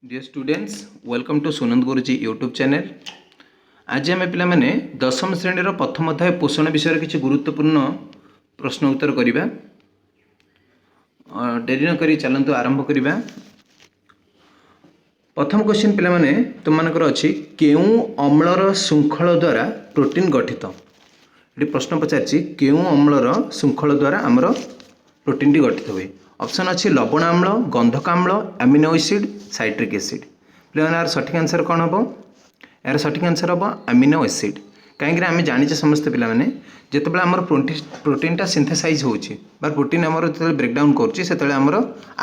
Dear students, welcome to Sunand Guruji YouTube channel. ଆଜି ଆମେ ପିଲାମାନେ ଦଶମ ଶ୍ରେଣୀର ପ୍ରଥମ ଅଧ୍ୟାୟ ପୋଷଣ ବିଷୟରେ କିଛି ଗୁରୁତ୍ୱପୂର୍ଣ୍ଣ ପ୍ରଶ୍ନ ଉତ୍ତର କରିବା। ଡେରି ନକରି ଚାଲନ୍ତୁ ଆରମ୍ଭ କରିବା। ପ୍ରଥମ କ୍ୱେଶ୍ଚିନ୍ ପିଲାମାନେ ତୁମମାନଙ୍କର ଅଛି, କେଉଁ ଅମ୍ଳର ଶୃଙ୍ଖଳ ଦ୍ୱାରା ପ୍ରୋଟିନ୍ ଗଠିତ? ଏଠି ପ୍ରଶ୍ନ ପଚାରିଛି, କେଉଁ ଅମ୍ଳର ଶୃଙ୍ଖଳ ଦ୍ୱାରା ଆମର ପ୍ରୋଟିନ୍ଟି ଗଠିତ ହୁଏ? ଅପସନ୍ ଅଛି ଲବଣ ଅମ୍ଳ, ଗନ୍ଧକ ଅମ୍ଳ, ଆମିନୋ ଏସିଡ୍, ସାଇଟ୍ରିକ୍ ଏସିଡ୍। ପିଲାମାନେ, ଏହାର ସଠିକ୍ ଆନ୍ସର୍ କ'ଣ ହେବ? ଏହାର ସଠିକ୍ ଆନ୍ସର୍ ହେବ ଆମିନୋ ଏସିଡ୍। କାହିଁକିନା ଆମେ ଜାଣିଛେ ସମସ୍ତେ ପିଲାମାନେ, ଯେତେବେଳେ ଆମର ପ୍ରୋଟିନ୍ଟା ସିନ୍ଥେସାଇଜ୍ ହେଉଛି ବା ପ୍ରୋଟିନ୍ ଆମର ଯେତେବେଳେ ବ୍ରେକ୍ଡାଉନ୍ କରୁଛି, ସେତେବେଳେ ଆମର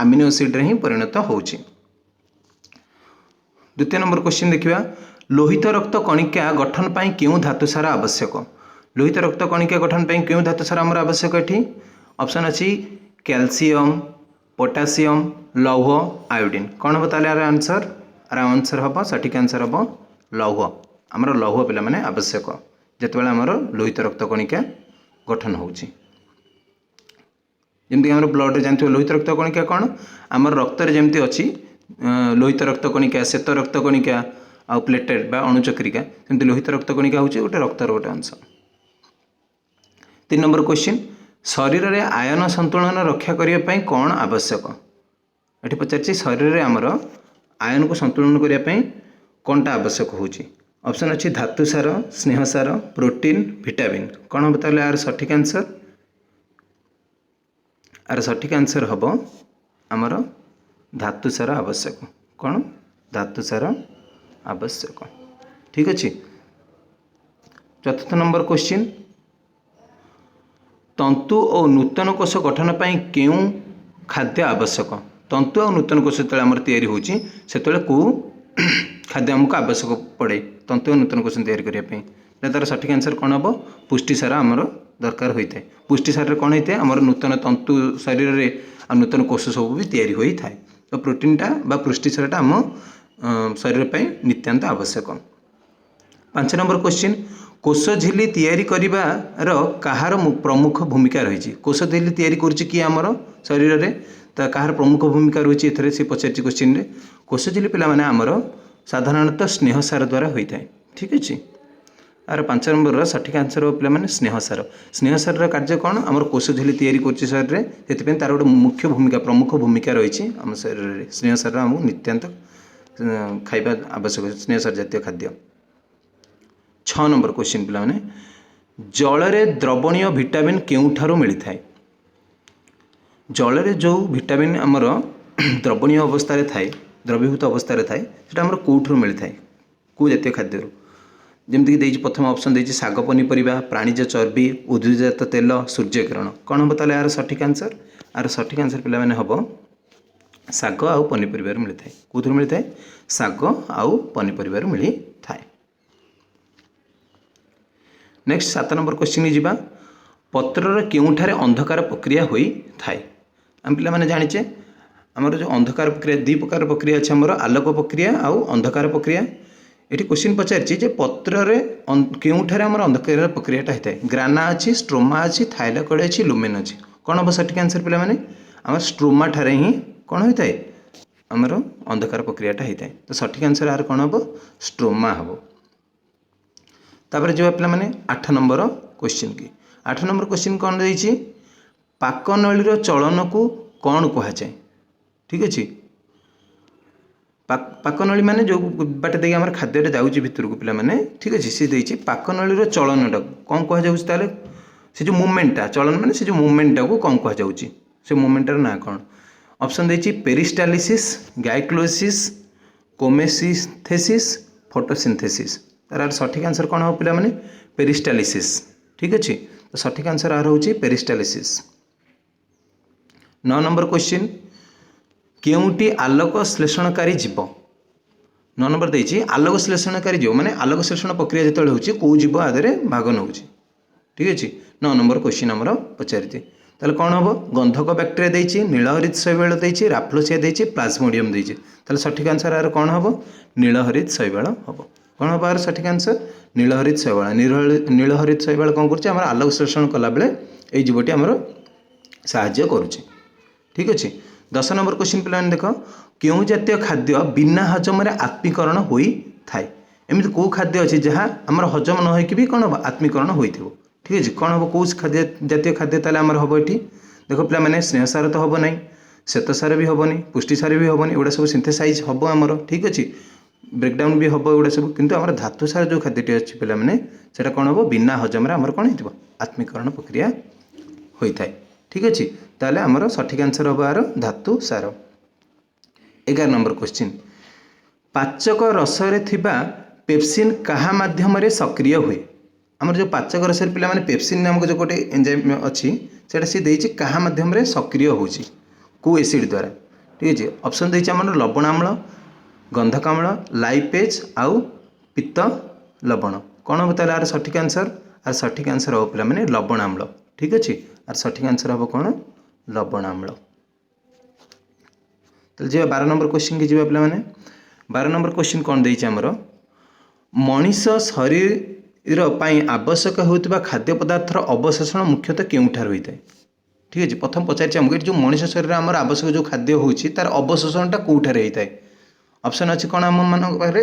ଆମିନୋ ଏସିଡ୍ରେ ହିଁ ପରିଣତ ହେଉଛି। ଦ୍ୱିତୀୟ ନମ୍ବର କ୍ୱେଶ୍ଚିନ୍ ଦେଖିବା। ଲୋହିତ ରକ୍ତ କଣିକା ଗଠନ ପାଇଁ କେଉଁ ଧାତୁସାର ଆବଶ୍ୟକ? ଲୋହିତ ରକ୍ତ କଣିକା ଗଠନ ପାଇଁ କେଉଁ ଧାତୁସାର ଆମର ଆବଶ୍ୟକ? ଏଠି ଅପସନ୍ ଅଛି କ୍ୟାଲସିୟମ, ପୋଟାସିୟମ, ଲୌହ, ଆୟୋଡିନ୍। କ'ଣ ହେବ ତାହେଲେ ଏହାର ଆନ୍ସର୍? ଏହାର ଆନ୍ସର୍ ହେବ, ସଠିକ୍ ଆନ୍ସର୍ ହେବ ଲୌହ। ଆମର ଲୌହ ପିଲାମାନେ ଆବଶ୍ୟକ, ଯେତେବେଳେ ଆମର ଲୋହିତ ରକ୍ତ କଣିକା ଗଠନ ହେଉଛି। ଯେମିତି ଆମର ବ୍ଲଡ଼ରେ ଜାଣିଥିବ, ଲୋହିତ ରକ୍ତ କଣିକା କ'ଣ? ଆମର ରକ୍ତରେ ଯେମିତି ଅଛି ଲୋହିତ ରକ୍ତ କଣିକା, ଶ୍ଵେତ ରକ୍ତ କଣିକା ଆଉ ପ୍ଲେଟଲେଟ୍ ବା ଅଣୁଚକ୍ରିକା, ସେମିତି ଲୋହିତ ରକ୍ତ କଣିକା ହେଉଛି ଗୋଟେ ରକ୍ତର ଗୋଟେ ଅଂଶ। 3 ନମ୍ବର କ୍ୱେଶ୍ଚିନ୍, ଶରୀରରେ ଆୟନ ସନ୍ତୁଳନ ରକ୍ଷା କରିବା ପାଇଁ କ'ଣ ଆବଶ୍ୟକ? ଏଠି ପଚାରିଛି, ଶରୀରରେ ଆମର ଆୟନକୁ ସନ୍ତୁଳନ କରିବା ପାଇଁ କ'ଣଟା ଆବଶ୍ୟକ ହେଉଛି? ଅପସନ୍ ଅଛି ଧାତୁସାର, ସ୍ନେହସାର, ପ୍ରୋଟିନ୍, ଭିଟାମିନ୍। କ'ଣ ହେବ ତାହେଲେ ଏହାର ସଠିକ୍ ଆନ୍ସର୍? ଏହାର ସଠିକ୍ ଆନ୍ସର୍ ହେବ ଆମର ଧାତୁସାର ଆବଶ୍ୟକ। କ'ଣ? ଧାତୁସାର ଆବଶ୍ୟକ। ଠିକ୍ ଅଛି। ଚତୁର୍ଥ ନମ୍ବର କ୍ୱେଶ୍ଚିନ୍, ତନ୍ତୁ ଓ ନୂତନ କୋଷ ଗଠନ ପାଇଁ କେଉଁ ଖାଦ୍ୟ ଆବଶ୍ୟକ? ତନ୍ତୁ ଆଉ ନୂତନ କୋଷ ଯେତେବେଳେ ଆମର ତିଆରି ହେଉଛି, ସେତେବେଳେ କେଉଁ ଖାଦ୍ୟ ଆମକୁ ଆବଶ୍ୟକ ପଡ଼େ ତନ୍ତୁ ଓ ନୂତନ କୋଷ ତିଆରି କରିବା ପାଇଁ? ନା, ତା'ର ସଠିକ୍ ଆନ୍ସର୍ କ'ଣ ହେବ? ପୁଷ୍ଟିସାର ଆମର ଦରକାର ହୋଇଥାଏ। ପୁଷ୍ଟିସାରରେ କ'ଣ ହେଇଥାଏ? ଆମର ନୂତନ ତନ୍ତୁ ଶରୀରରେ ଆଉ ନୂତନ କୋଷ ସବୁ ବି ତିଆରି ହୋଇଥାଏ। ତ ପ୍ରୋଟିନ୍ଟା ବା ପୁଷ୍ଟିସାରଟା ଆମ ଶରୀର ପାଇଁ ନିତ୍ୟାନ୍ତ ଆବଶ୍ୟକ। 5 ନମ୍ବର କ୍ୱେଶ୍ଚିନ୍, କୋଷ ଝିଲ୍ଲି ତିଆରି କରିବାର କାହାର ପ୍ରମୁଖ ଭୂମିକା ରହିଛି? କୋଷ ଝିଲ୍ଲି ତିଆରି କରୁଛି କିଏ ଆମର ଶରୀରରେ? ତ କାହାର ପ୍ରମୁଖ ଭୂମିକା ରହିଛି ଏଥିରେ ସେ ପଚାରିଛି କ୍ୱେଶ୍ଚିନ୍ରେ। କୋଷ ଝିଲ୍ଲି ପିଲାମାନେ ଆମର ସାଧାରଣତଃ ସ୍ନେହସାର ଦ୍ୱାରା ହୋଇଥାଏ। ଠିକ୍ ଅଛି। ଆର 5 ନମ୍ବରର ସଠିକ୍ ଆନ୍ସର୍ ହେବ ପିଲାମାନେ ସ୍ନେହସାର। ସ୍ନେହସାରର କାର୍ଯ୍ୟ କ'ଣ? ଆମର କୋଷ ଝିଲ୍ଲି ତିଆରି କରୁଛି ଶରୀରରେ, ସେଥିପାଇଁ ତା'ର ଗୋଟେ ମୁଖ୍ୟ ଭୂମିକା, ପ୍ରମୁଖ ଭୂମିକା ରହିଛି ଆମ ଶରୀରରେ। ସ୍ନେହସାର ଆମକୁ ନିତ୍ୟାନ୍ତ ଖାଇବା ଆବଶ୍ୟକ, ସ୍ନେହସାର ଜାତୀୟ ଖାଦ୍ୟ। 6 ନମ୍ବର କ୍ୱେଶ୍ଚିନ୍ ପିଲାମାନେ, ଜଳରେ ଦ୍ରବଣୀୟ ଭିଟାମିନ୍ କେଉଁଠାରୁ ମିଳିଥାଏ? ଜଳରେ ଯେଉଁ ଭିଟାମିନ୍ ଆମର ଦ୍ରବଣୀୟ ଅବସ୍ଥାରେ ଥାଏ, ଦ୍ରବୀଭୂତ ଅବସ୍ଥାରେ ଥାଏ, ସେଟା ଆମର କେଉଁଠାରୁ ମିଳିଥାଏ, କେଉଁ ଜାତୀୟ ଖାଦ୍ୟରୁ? ଯେମିତିକି ଦେଇଛି, ପ୍ରଥମ ଅପସନ୍ ଦେଇଛି ଶାଗ ପନିପରିବା, ପ୍ରାଣୀଜ ଚର୍ବି, ଉଦ୍ଭିଦଜାତ ତେଲ, ସୂର୍ଯ୍ୟକିରଣ। କ'ଣ ହେବ ତାହେଲେ ଏହାର ସଠିକ୍ ଆନ୍ସର୍? ଏହାର ସଠିକ୍ ଆନ୍ସର୍ ପିଲାମାନେ ହେବ ଶାଗ ଆଉ ପନିପରିବାରୁ ମିଳିଥାଏ। କେଉଁଥିରୁ ମିଳିଥାଏ? ଶାଗ ଆଉ ପନିପରିବାରୁ ମିଳିଥାଏ। ନେକ୍ସଟ 7 ନମ୍ବର କ୍ୱେଶ୍ଚିନ୍ ଯିବା। ପତ୍ରର କେଉଁଠାରେ ଅନ୍ଧକାର ପ୍ରକ୍ରିୟା ହୋଇଥାଏ? ଆମେ ପିଲାମାନେ ଜାଣିଛେ, ଆମର ଯେଉଁ ଅନ୍ଧକାର ପ୍ରକ୍ରିୟା, ଦୁଇ ପ୍ରକାର ପ୍ରକ୍ରିୟା ଅଛି ଆମର, ଆଲୋକ ପ୍ରକ୍ରିୟା ଆଉ ଅନ୍ଧକାର ପ୍ରକ୍ରିୟା। ଏଠି କ୍ୱେଶ୍ଚିନ୍ ପଚାରିଛି ଯେ ପତ୍ରରେ କେଉଁଠାରେ ଆମର ଅନ୍ଧକାର ପ୍ରକ୍ରିୟାଟା ହେଇଥାଏ? ଗ୍ରାନା ଅଛି, ଷ୍ଟ୍ରୋମା ଅଛି, ଥାଇଲାକଏଡ୍ ଅଛି, ଲୁମେନ୍ ଅଛି। କ'ଣ ହେବ ସଠିକ୍ ଆନ୍ସର୍ ପିଲାମାନେ? ଆମର ଷ୍ଟ୍ରୋମା ଠାରେ ହିଁ କ'ଣ ହୋଇଥାଏ? ଆମର ଅନ୍ଧକାର ପ୍ରକ୍ରିୟାଟା ହେଇଥାଏ। ତ ସଠିକ୍ ଆନ୍ସର୍ ଆର କ'ଣ ହେବ? ଷ୍ଟ୍ରୋମା ହେବ। ତାପରେ ଯିବା ପିଲାମାନେ 8 ନମ୍ବର କ୍ୱେଶ୍ଚିନ୍ କି। 8 ନମ୍ବର କ୍ୱେଶ୍ଚିନ୍ କ'ଣ ଦେଇଛି? ପାକନଳୀର ଚଳନକୁ କ'ଣ କୁହାଯାଏ? ଠିକ୍ ଅଛି। ପାକନଳୀ ମାନେ ଯେଉଁ ବାଟେ ଦେଇକି ଆମର ଖାଦ୍ୟଟା ଯାଉଛି ଭିତରକୁ ପିଲାମାନେ। ଠିକ୍ ଅଛି। ସେ ଦେଇଛି, ପାକନଳୀର ଚଳନଟାକୁ କ'ଣ କୁହାଯାଉଛି? ତାହେଲେ ସେ ଯେଉଁ ମୁଭମେଣ୍ଟଟା, ଚଳନ ମାନେ ସେ ଯେଉଁ ମୁଭମେଣ୍ଟଟାକୁ କ'ଣ କୁହାଯାଉଛି? ସେ ମୁଭମେଣ୍ଟର ନାଁ କ'ଣ? ଅପସନ୍ ଦେଇଛି ପେରିଷ୍ଟାଲିସିସ୍, ଗ୍ଲାଇକୋଲିସିସ୍, କେମୋସିନ୍ଥେସିସ୍, ଫଟୋସିନ୍ଥେସିସ୍। ତାର ସଠିକ୍ ଆନ୍ସର୍ କ'ଣ ହେବ ପିଲାମାନେ? ପେରିଷ୍ଟାଲିସିସ୍। ଠିକ୍ ଅଛି। ତ ସଠିକ୍ ଆନ୍ସର୍ ଆର ହେଉଛି ପେରିଷ୍ଟାଲିସିସ୍। 9 ନମ୍ବର କ୍ୱେଶ୍ଚିନ୍, କେଉଁଟି ଆଲୋକ ଶ୍ଳେଷଣକାରୀ ଜୀବ? 9 ନମ୍ବର ଦେଇଛି ଆଲୋକ ଶ୍ଳେଷଣକାରୀ ଜୀବ ମାନେ ଆଲୋକ ଶ୍ଳେଷଣ ପ୍ରକ୍ରିୟା ଯେତେବେଳେ ହେଉଛି, କେଉଁ ଜୀବ ଆ ଦେହରେ ଭାଗ ନେଉଛି? ଠିକ୍ ଅଛି। 9 ନମ୍ବର କ୍ୱେଶ୍ଚିନ୍ ଆମର ପଚାରିଛି। ତାହେଲେ କ'ଣ ହେବ? ଗନ୍ଧକ ବ୍ୟାକ୍ଟେରିଆ ଦେଇଛି, ନୀଳହରିତ ଶୈବାଳ ଦେଇଛି, ରାଫ୍ଲୋସିଆ ଦେଇଛି, ପ୍ଲାଜମୋଡ଼ିୟମ୍ ଦେଇଛି। ତାହେଲେ ସଠିକ୍ ଆନ୍ସର୍ ଆର କ'ଣ ହେବ? ନୀଳହରିତ ଶୈବାଳ ହେବ। କ'ଣ ହେବ ଆର ସଠିକ୍ ଆନ୍ସର୍? ନୀଳହରିତ ଶୈବାଳ। ନୀଳହରିତ ଶୈବାଳ କ'ଣ କରୁଛି? ଆମର ଆଲୋକ ଶ୍ଳେଷଣ କଲାବେଳେ ଏଇ ଜୀବଟି ଆମର ସାହାଯ୍ୟ କରୁଛି। ଠିକ୍ ଅଛି। 10 ନମ୍ବର କ୍ୱେଶ୍ଚିନ୍ ପିଲାମାନେ ଦେଖ, କେଉଁ ଜାତୀୟ ଖାଦ୍ୟ ବିନା ହଜମରେ ଆତ୍ମୀକରଣ ହୋଇଥାଏ? ଏମିତି କେଉଁ ଖାଦ୍ୟ ଅଛି ଯାହା ଆମର ହଜମ ନ ହୋଇକି ବି କ'ଣ ହେବ, ଆତ୍ମୀକରଣ ହୋଇଥିବ? ଠିକ୍ ଅଛି, କ'ଣ ହେବ, କେଉଁ ଖାଦ୍ୟ ଜାତୀୟ ଖାଦ୍ୟ ତାହେଲେ ଆମର ହେବ ଏଠି? ଦେଖ ପିଲାମାନେ, ସ୍ନେହସାର ତ ହେବ ନାହିଁ, ଶ୍ଵେତସାର ବି ହେବନି, ପୁଷ୍ଟିସାର ବି ହେବନି, ଏଗୁଡ଼ା ସବୁ ସିନ୍ଥେସାଇଜ୍ ହେବ ଆମର। ଠିକ୍ ଅଛି, ବ୍ରେକଡାଉନ୍ ବି ହେବ ଏଗୁଡ଼ା ସବୁ, କିନ୍ତୁ ଆମର ଧାତୁସାର ଯେଉଁ ଖାଦ୍ୟଟି ଅଛି ପିଲାମାନେ, ସେଇଟା କ'ଣ ହେବ, ବିନା ହଜମରେ ଆମର କ'ଣ ହେଇଥିବ, ଆତ୍ମୀକରଣ ପ୍ରକ୍ରିୟା ହୋଇଥାଏ। ଠିକ୍ ଅଛି, ତାହେଲେ ଆମର ସଠିକ୍ ଆନ୍ସର୍ ହେବ ଆର ଧାତୁ ସାର। 11 ନମ୍ବର କ୍ୱେଶ୍ଚିନ୍, ପାଚକ ରସରେ ଥିବା ପେପସିନ୍ କାହା ମାଧ୍ୟମରେ ସକ୍ରିୟ ହୁଏ? ଆମର ଯେଉଁ ପାଚକ ରସରେ ପିଲାମାନେ ପେପସିନ୍ ନାମକ ଯେଉଁ ଗୋଟେ ଏନ୍ଜାଇମ୍ ଅଛି, ସେଇଟା ସିଏ ଦେଇଛି କାହା ମାଧ୍ୟମରେ ସକ୍ରିୟ ହେଉଛି, କେଉଁ ଏସିଡ୍ ଦ୍ୱାରା। ଠିକ୍ ଅଛି, ଅପସନ୍ ଦେଇଛି ଆମର ଲବଣାମ୍ଳ, ଗନ୍ଧକାମ୍ଳ, ଲାଇପେଜ୍ ଆଉ ପିତ୍ତ ଲବଣ। କ'ଣ ହେବ ତାହେଲେ ଆର ସଠିକ୍ ଆନ୍ସର୍? ଆର ସଠିକ୍ ଆନ୍ସର୍ ହେବ ପିଲାମାନେ ଲବଣାମ୍ଳ। ଠିକ୍ ଅଛି, ଆର ସଠିକ୍ ଆନ୍ସର୍ ହେବ କ'ଣ? ଲବଣାମ୍ଳ। ତାହେଲେ ଯିବା 12 ନମ୍ବର କ୍ୱେଶ୍ଚିନ୍କି ଯିବା ପିଲାମାନେ। 12 ନମ୍ବର କ୍ୱେଶ୍ଚିନ୍ କ'ଣ ଦେଇଛି ଆମର? ମଣିଷ ଶରୀର ପାଇଁ ଆବଶ୍ୟକ ହେଉଥିବା ଖାଦ୍ୟ ପଦାର୍ଥର ଅବଶୋଷଣ ମୁଖ୍ୟତଃ କେଉଁଠାରୁ ହୋଇଥାଏ? ଠିକ୍ ଅଛି, ପ୍ରଥମ ପଚାରିଛି ଆମକୁ ଏଠି ଯେଉଁ ମଣିଷ ଶରୀରରେ ଆମର ଆବଶ୍ୟକ ଯେଉଁ ଖାଦ୍ୟ ହେଉଛି ତାର ଅବଶୋଷଣଟା କେଉଁଠାରେ ହେଇଥାଏ। ଅପସନ୍ ଅଛି କ'ଣ ଆମମାନଙ୍କ ପାଖରେ?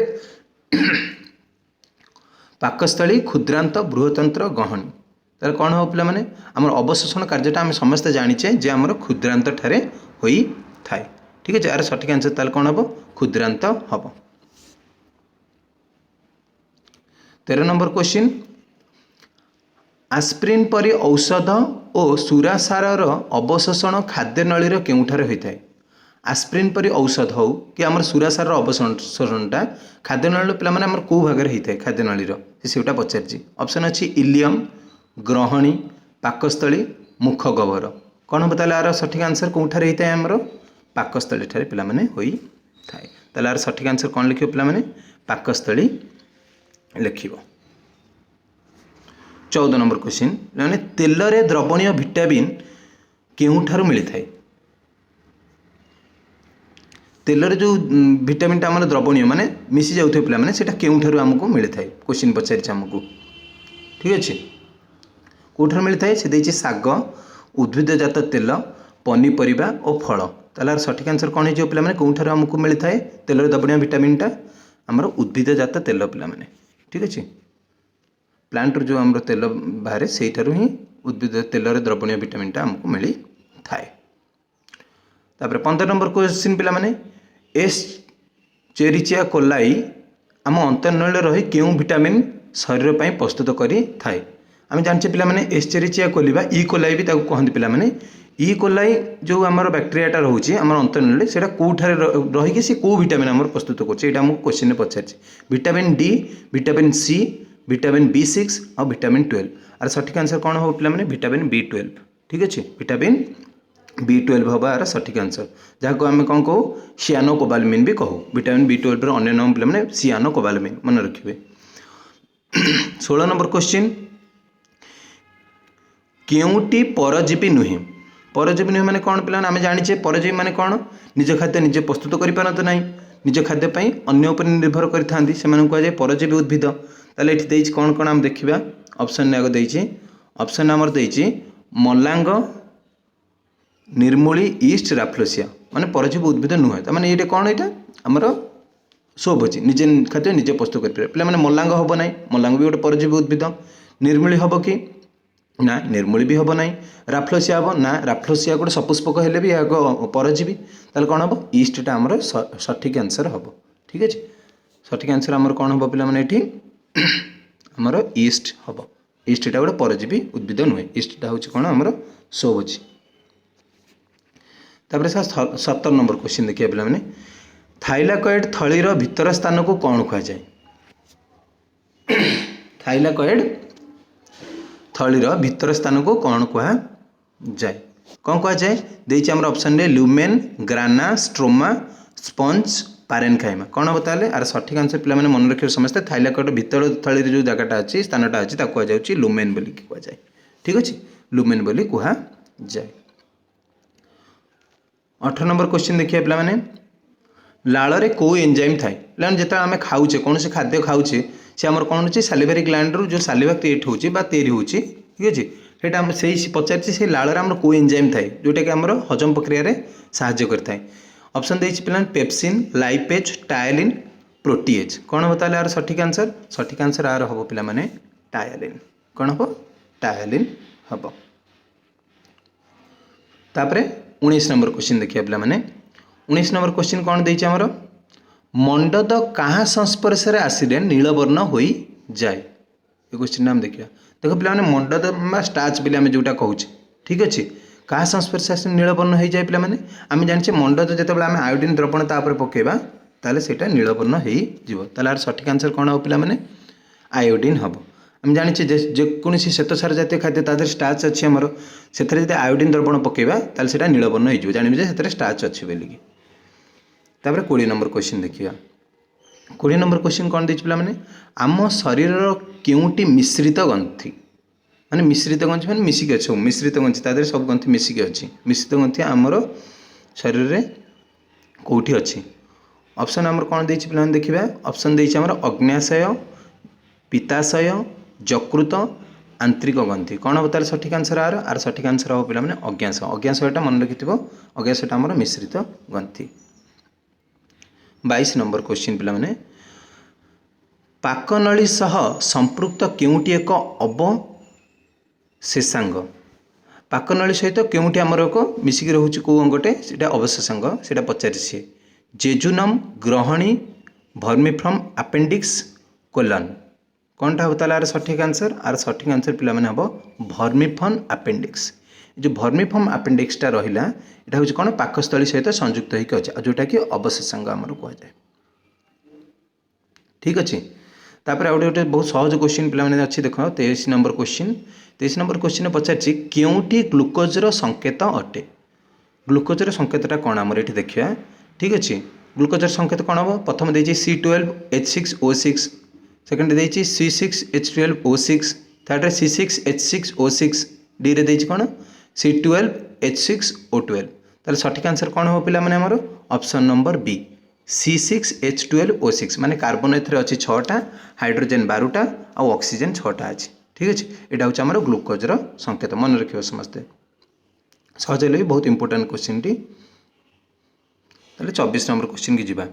ପାକସ୍ଥଳୀ, କ୍ଷୁଦ୍ରାନ୍ତ, ବୃହତନ୍ତ୍ର, ଗହଣୀ। ତାହେଲେ କ'ଣ ହେବ ପିଲାମାନେ? ଆମର ଅବଶୋଷଣ କାର୍ଯ୍ୟଟା ଆମେ ସମସ୍ତେ ଜାଣିଛେ ଯେ ଆମର କ୍ଷୁଦ୍ରାନ୍ତ ଠାରେ ହୋଇଥାଏ। ଠିକ୍ ଅଛି, ଆର ସଠିକ୍ ଆନ୍ସର୍ ତାହେଲେ କ'ଣ ହେବ? କ୍ଷୁଦ୍ରାନ୍ତ ହେବ। 13 ନମ୍ବର କ୍ୱେଶ୍ଚିନ୍, ଆସ୍ପ୍ରିନ୍ ପରି ଔଷଧ ଓ ସୁରାସାରର ଅବଶୋଷଣ ଖାଦ୍ୟନଳୀର କେଉଁଠାରେ ହୋଇଥାଏ? ଆସ୍ପ୍ରିନ୍ ପରି ଔଷଧ ହେଉ କି ଆମର ସୁରାସାରର ଅବଶୋଷଣଟା ଖାଦ୍ୟନଳୀର ପିଲାମାନେ ଆମର କେଉଁ ଭାଗରେ ହୋଇଥାଏ ଖାଦ୍ୟନଳୀର, ସେ ସେଇଟା ପଚାରିଛି। ଅପସନ୍ ଅଛି ଇଲିୟମ୍, ଗ୍ରହଣୀ, ପାକସ୍ଥଳୀ, ମୁଖ ଗହ୍ୱର। କ'ଣ ହେବ ତାହେଲେ ଆର ସଠିକ୍ ଆନ୍ସର୍ କେଉଁଠାରେ ହେଇଥାଏ? ଆମର ପାକସ୍ଥଳୀ ଠାରେ ପିଲାମାନେ ହୋଇଥାଏ। ତାହେଲେ ଆର ସଠିକ୍ ଆନ୍ସର୍ କ'ଣ ଲେଖିବ ପିଲାମାନେ? ପାକସ୍ଥଳୀ ଲେଖିବ। 14 ନମ୍ବର କ୍ୱେଶ୍ଚିନ୍ ମାନେ ତେଲରେ ଦ୍ରବଣୀୟ ଭିଟାମିନ୍ କେଉଁଠାରୁ ମିଳିଥାଏ? ତେଲରେ ଯେଉଁ ଭିଟାମିନ୍ଟା ଆମର ଦ୍ରବଣୀୟ ମାନେ ମିଶି ଯାଉଥିବ ପିଲାମାନେ, ସେଇଟା କେଉଁଠାରୁ ଆମକୁ ମିଳିଥାଏ, କ୍ୱେଶ୍ଚିନ୍ ପଚାରିଛି ଆମକୁ। ଠିକ୍ ଅଛି, କେଉଁଠାରୁ ମିଳିଥାଏ? ସେ ଦେଇଛି ଶାଗ, ଉଦ୍ଭିଦଜାତ ତେଲ, ପନିପରିବା ଓ ଫଳ। ତାହେଲେ ଆର ସଠିକ୍ ଆନ୍ସର୍ କ'ଣ ହେଇଯିବ ପିଲାମାନେ? କେଉଁଠାରୁ ଆମକୁ ମିଳିଥାଏ ତେଲରେ ଦ୍ରବଣୀୟ ଭିଟାମିନ୍ଟା? ଆମର ଉଦ୍ଭିଦଜାତ ତେଲ ପିଲାମାନେ। ଠିକ୍ ଅଛି, ପ୍ଲାଣ୍ଟରୁ ଯେଉଁ ଆମର ତେଲ ବାହାରେ ସେଇଠାରୁ ହିଁ ଉଦ୍ଭିଦ ତେଲରେ ଦ୍ରବଣୀୟ ଭିଟାମିନ୍ଟା ଆମକୁ ମିଳିଥାଏ। ତାପରେ 15 ନମ୍ବର କ୍ୱେଶ୍ଚିନ୍ ପିଲାମାନେ, ଏସ୍ ଚେରିଚିଆ କୋଲାଇ ଆମ ଅନ୍ତର୍ନଳୀରେ ରହି କେଉଁ ଭିଟାମିନ୍ ଶରୀର ପାଇଁ ପ୍ରସ୍ତୁତ କରିଥାଏ? ଆମେ ଜାଣିଛେ ପିଲାମାନେ ଏସ୍ ଚେରିଚିଆ କୋଲି ବା ଇ କୋଲାଇ ବି ତାକୁ କହନ୍ତି ପିଲାମାନେ। ଇ କୋଲାଇ ଯେଉଁ ଆମର ବ୍ୟାକ୍ଟେରିଆଟା ରହୁଛି ଆମର ଅନ୍ତର୍ନଳୀରେ, ସେଇଟା କେଉଁଠାରେ ରହିକି ସେ କେଉଁ ଭିଟାମିନ୍ ଆମର ପ୍ରସ୍ତୁତ କରୁଛି, ଏଇଟା ଆମକୁ କ୍ୱେଶ୍ଚିନ୍ରେ ପଚାରିଛି। Vitamin D, vitamin C, vitamin B6 ଆଉ ଭିଟାମିନ୍ 12। ଆର ସଠିକ୍ ଆନ୍ସର୍ କ'ଣ ହେବ ପିଲାମାନେ? Vitamin B12। ଠିକ୍ ଅଛି, ଭିଟାମିନ୍ B12 ହେବ ଆର ସଠିକ୍ ଆନ୍ସର୍, ଯାହାକୁ ଆମେ କ'ଣ କହୁ, ସିଆନୋ କୋବାଲମିନ୍ ବି କହୁ। ଭିଟାମିନ୍ B12ର ଅନ୍ୟ ନାମ ପିଲାମାନେ ସିଆନୋ କୋବାଲମିନ୍, ମନେ ରଖିବେ। 16 ନମ୍ବର କ୍ୱେଶ୍ଚିନ୍, କେଉଁଟି ପରଜୀବୀ ନୁହେଁ? ପରଜୀବୀ ନୁହେଁ ମାନେ କ'ଣ ପିଲାମାନେ? ଆମେ ଜାଣିଛେ ପରଜୀବୀ ମାନେ କ'ଣ, ନିଜ ଖାଦ୍ୟ ନିଜେ ପ୍ରସ୍ତୁତ କରିପାରନ୍ତି ନାହିଁ, ନିଜ ଖାଦ୍ୟ ପାଇଁ ଅନ୍ୟ ଉପରେ ନିର୍ଭର କରିଥାନ୍ତି, ସେମାନଙ୍କୁ କୁହାଯାଏ ପରଜୀବୀ ଉଦ୍ଭିଦ। ତାହେଲେ ଏଠି ଦେଇଛି କ'ଣ କ'ଣ ଆମେ ଦେଖିବା। ଅପସନ୍ ଆଗ ଦେଇଛି, ଅପସନ୍ ଆମର ଦେଇଛି ମଲାଙ୍ଗ, ନିର୍ମୂଳି, ଇଷ୍ଟ, ରାଫ୍ଲୋସିଆ, ମାନେ ପରଜୀବୀ ଉଦ୍ଭିଦ ନୁହେଁ। ତାମାନେ ଏଇଟା କ'ଣ, ଏଇଟା ଆମର ସ୍ୱଭୋଜୀ, ନିଜେ ଖାଦ୍ୟ ନିଜେ ପ୍ରସ୍ତୁତ କରିପାରିବେ ପିଲାମାନେ। ମଲାଙ୍ଗ ହେବ ନାହିଁ, ମଲାଙ୍ଗ ବି ଗୋଟେ ପରଜୀବୀ ଉଦ୍ଭିଦ। ନିର୍ମୂଳି ହେବ କି ନା? ନିର୍ମୂଳି ବି ହେବ ନାହିଁ। ରାଫ୍ଲୋସିଆ ହେବ ନା? ରାଫ୍ଲୋସିଆ ଗୋଟେ ସପୁଷ୍ପକ ହେଲେ ବି ଏହା ଏକ ପରଜୀବୀ। ତାହେଲେ କ'ଣ ହେବ? ଇଷ୍ଟଟା ଆମର ସଠିକ୍ ଆନ୍ସର୍ ହେବ। ଠିକ୍ ଅଛି, ସଠିକ୍ ଆନ୍ସର୍ ଆମର କ'ଣ ହେବ ପିଲାମାନେ? ଏଠି ଆମର ଇଷ୍ଟ ହେବ। ଇଷ୍ଟଟା ଗୋଟେ ପରଜୀବୀ ଉଦ୍ଭିଦ ନୁହେଁ, ଇଷ୍ଟଟା ହେଉଛି କ'ଣ ଆମର ସ୍ୱଭୋଜୀ। ତାପରେ ସାର୍ 17 ନମ୍ବର କ୍ୱେଶ୍ଚିନ୍ ଦେଖିବା ପିଲାମାନେ। ଥାଇଲାକଏଡ୍ ଥଳିର ଭିତର ସ୍ଥାନକୁ କ'ଣ କୁହାଯାଏ? ଥାଇଲାକଏଡ୍ ଥଳିର ଭିତର ସ୍ଥାନକୁ କ'ଣ କୁହାଯାଏ? କ'ଣ କୁହାଯାଏ? ଦେଇଛି ଆମର ଅପସନ୍ରେ lumen, grana, stroma, sponge, parenchyma. କ'ଣ ହେବ ତାହେଲେ ଆର ସଠିକ୍ ଆନ୍ସର୍ ପିଲାମାନେ ମନେ ରଖିବେ ସମସ୍ତେ। ଥାଇଲାକଏଡ୍ ଭିତର ଥଳିରେ ଯେଉଁ ଜାଗାଟା ଅଛି, ସ୍ଥାନଟା ଅଛି, ତାକୁ କୁହାଯାଉଛି ଲୁମେନ୍ ବୋଲିକି କୁହାଯାଏ। ଠିକ୍ ଅଛି, ଲୁମେନ୍ ବୋଲି କୁହାଯାଏ। 18 ନମ୍ବର କ୍ୱେଶ୍ଚିନ୍ ଦେଖିବା ପିଲାମାନେ। ଲାଳରେ କେଉଁ ଏନ୍ଜାଇମ୍ ଥାଏ? ପିଲାମାନେ ଯେତେବେଳେ ଆମେ ଖାଉଛେ, କୌଣସି ଖାଦ୍ୟ ଖାଉଛେ, ସେ ଆମର କ'ଣ ହେଉଛି, ସାଲିଭାରି ଗ୍ଲାଣ୍ଡରୁ ଯେଉଁ ସାଲିଭା କ୍ରିଏଟ୍ ହେଉଛି ବା ତିଆରି ହେଉଛି, ଠିକ୍ ଅଛି, ସେଇଟା ଆମେ ସେଇ ପଚାରିଛି ସେଇ ଲାଳରେ ଆମର କେଉଁ ଏନ୍ଜାଇମ୍ ଥାଏ ଯେଉଁଟାକି ଆମର ହଜମ ପ୍ରକ୍ରିୟାରେ ସାହାଯ୍ୟ କରିଥାଏ। ଅପସନ୍ ଦେଇଛି ପିଲାମାନେ ପେପସିନ୍, ଲାଇପେଜ୍, ଟାୟାଲିନ୍, ପ୍ରୋଟିଏଜ୍। କ'ଣ ହେବ ତାହେଲେ ଆର ସଠିକ୍ ଆନ୍ସର୍? ସଠିକ୍ ଆନ୍ସର୍ ଆର ହେବ ପିଲାମାନେ ଟାୟାଲିନ୍। କ'ଣ ହେବ? ଟାୟାଲିନ୍ ହେବ। ତାପରେ 19 ନମ୍ବର କ୍ୱେଶ୍ଚିନ୍ ଦେଖିବା ପିଲାମାନେ। 19 ନମ୍ବର କ୍ୱେଶ୍ଚିନ୍ କ'ଣ ଦେଇଛି ଆମର? ମଣ୍ଡଦ କାହା ସଂସ୍ପର୍ଶରେ ଆସିଲେ ନୀଳବର୍ଣ୍ଣ ହୋଇଯାଏ? ଏ କ୍ୱେଶ୍ଚିନ୍ଟା ଆମେ ଦେଖିବା। ଦେଖ ପିଲାମାନେ, ମଣ୍ଡଦ ବା ଷ୍ଟାଚ୍ ବୋଲି ଆମେ ଯେଉଁଟା କହୁଛେ, ଠିକ୍ ଅଛି, କାହା ସଂସ୍ପର୍ଶ ଆସିଲେ ନୀଳବର୍ଣ୍ଣ ହୋଇଯାଏ? ପିଲାମାନେ, ଆମେ ଜାଣିଛେ ମଣ୍ଡଦ ଯେତେବେଳେ ଆମେ ଆୟୋଡିନ୍ ଦ୍ରବଣ ତା ଉପରେ ପକାଇବା, ତାହେଲେ ସେଇଟା ନୀଳବର୍ଣ୍ଣ ହେଇଯିବ। ତାହେଲେ ଆର ସଠିକ୍ ଆନ୍ସର୍ କ'ଣ ହେବ ପିଲାମାନେ? ଆୟୋଡିନ୍ ହେବ। ଆମେ ଜାଣିଛେ ଯେ ଯେକୌଣସି ଶ୍ଵେତସାର ଜାତୀୟ ଖାଦ୍ୟ, ତା ଦେହରେ ଷ୍ଟାଚ୍ ଅଛି ଆମର, ସେଥିରେ ଯଦି ଆୟୋଡିନ୍ ଦ୍ରବଣ ପକାଇବା, ତାହେଲେ ସେଇଟା ନୀଳବର୍ଣ୍ଣ ହେଇଯିବ। ଜାଣିବେ ଯେ ସେଥିରେ ଷ୍ଟାଚ୍ ଅଛି ବୋଲିକି। ତାପରେ 20 ନମ୍ବର କ୍ୱେଶ୍ଚିନ୍ ଦେଖିବା। 20 ନମ୍ବର କ୍ୱେଶ୍ଚିନ୍ କ'ଣ ଦେଇଛି ପିଲାମାନେ? ଆମ ଶରୀରର କେଉଁଟି ମିଶ୍ରିତ ଗ୍ରନ୍ଥି? ମାନେ ମିଶ୍ରିତ ଗ୍ରନ୍ଥି ମାନେ ମିଶିକି ଅଛି ସବୁ। ମିଶ୍ରିତ ଗ୍ରନ୍ଥି, ତା ଦେହରେ ସବୁ ଗ୍ରନ୍ଥି ମିଶିକି ଅଛି। ମିଶ୍ରିତ ଗ୍ରନ୍ଥି ଆମର ଶରୀରରେ କେଉଁଠି ଅଛି? ଅପସନ୍ ଆମର କ'ଣ ଦେଇଛି ପିଲାମାନେ ଦେଖିବା। ଅପସନ୍ ଦେଇଛି ଆମର ଅଗ୍ନାଶୟ, ପିତାଶୟ, ଯକୃତ, ଆନ୍ତରିକ ଗ୍ରନ୍ଥି। କ'ଣ ହେବ ତାହେଲେ ସଠିକ୍ ଆନ୍ସର୍ ଆର? ଆର ସଠିକ୍ ଆନ୍ସର୍ ହେବ ପିଲାମାନେ ଅଗ୍ନାଶୟ। ଅଗ୍ନାଶୟଟା ମନେ ରଖିଥିବ, ଅଗ୍ନାଶୟଟା ଆମର ମିଶ୍ରିତ ଗ୍ରନ୍ଥି। 22 ନମ୍ବର କ୍ୱେଶ୍ଚିନ୍ ପିଲାମାନେ, ପାକନଳୀ ସହ ସମ୍ପୃକ୍ତ କେଉଁଟି ଏକ ଅବଶେଷାଙ୍ଗ? ପାକନଳୀ ସହିତ କେଉଁଠି ଆମର ଏକ ମିଶିକି ରହୁଛି, କେଉଁ ଅଙ୍ଗଟେ ସେଇଟା ଅବଶେଷାଙ୍ଗ, ସେଇଟା ପଚାରିଛି ସିଏ। ଜେଜୁନମ୍, ଗ୍ରହଣୀ, ଭର୍ମିଫର୍ମ ଆପେଣ୍ଡିକ୍ସ, କୋଲନ୍। କ'ଣଟା ହେବ ତାହେଲେ ଆର ସଠିକ୍ ଆନ୍ସର୍? ଆର ସଠିକ୍ ଆନ୍ସର୍ ପିଲାମାନେ ହେବ ଭର୍ମିଫର୍ମ ଆପେଣ୍ଡିକ୍ସ। ଏ ଯେଉଁ ଭର୍ମିଫର୍ମ ଆପେଣ୍ଡିକ୍ସଟା ରହିଲା, ଏଇଟା ହେଉଛି କ'ଣ? ପାକସ୍ଥଳୀ ସହିତ ସଂଯୁକ୍ତ ହେଇକି ଅଛି, ଆଉ ଯେଉଁଟାକି ଅବଶେଷାଙ୍ଗ ଆମର କୁହାଯାଏ। ଠିକ୍ ଅଛି। ତାପରେ ଆଉ ଗୋଟେ ଗୋଟେ ବହୁତ ସହଜ କ୍ୱେଶ୍ଚିନ୍ ପିଲାମାନେ ଅଛି। ଦେଖ, 23 ନମ୍ବର କ୍ୱେଶ୍ଚିନ୍। 23 ନମ୍ବର କ୍ୱେଶ୍ଚିନ୍ ପଚାରିଛି, କେଉଁଟି ଗ୍ଲୁକୋଜର ସଂକେତ ଅଟେ? ଗ୍ଲୁକୋଜର ସଂକେତଟା କ'ଣ ଆମର ଏଠି ଦେଖିବା। ଠିକ୍ ଅଛି। ଗ୍ଲୁକୋଜର ସଂକେତ କ'ଣ ହେବ? ପ୍ରଥମ ଦେଇଛି C12H6O6, second ଦେଇଛି C6H12O6, ଥାର୍ଡ଼ରେ C6H6O6, ଡିରେ ଦେଇଛି କ'ଣ? C12H6O12। ତାହେଲେ ସଠିକ୍ ଆନ୍ସର୍ କ'ଣ ହେବ ପିଲାମାନେ ଆମର? Option number B, C6H12O6। ମାନେ କାର୍ବନ ଏଥିରେ ଅଛି ଛଅଟା, ହାଇଡ୍ରୋଜେନ୍ 12ଟା ଆଉ ଅକ୍ସିଜେନ୍ ଛଅଟା ଅଛି। ଠିକ୍ ଅଛି। ଏଇଟା ହେଉଛି ଆମର ଗ୍ଲୁକୋଜର ସଂକେତ। ମନେ ରଖିବ ସମସ୍ତେ, ସହଜ ହେଲେ ବି ବହୁତ ଇମ୍ପୋର୍ଟାଣ୍ଟ କ୍ୱେଶ୍ଚିନ୍ଟି। ତାହେଲେ 24 ନମ୍ବର କ୍ୱେଶ୍ଚିନ୍କି ଯିବା।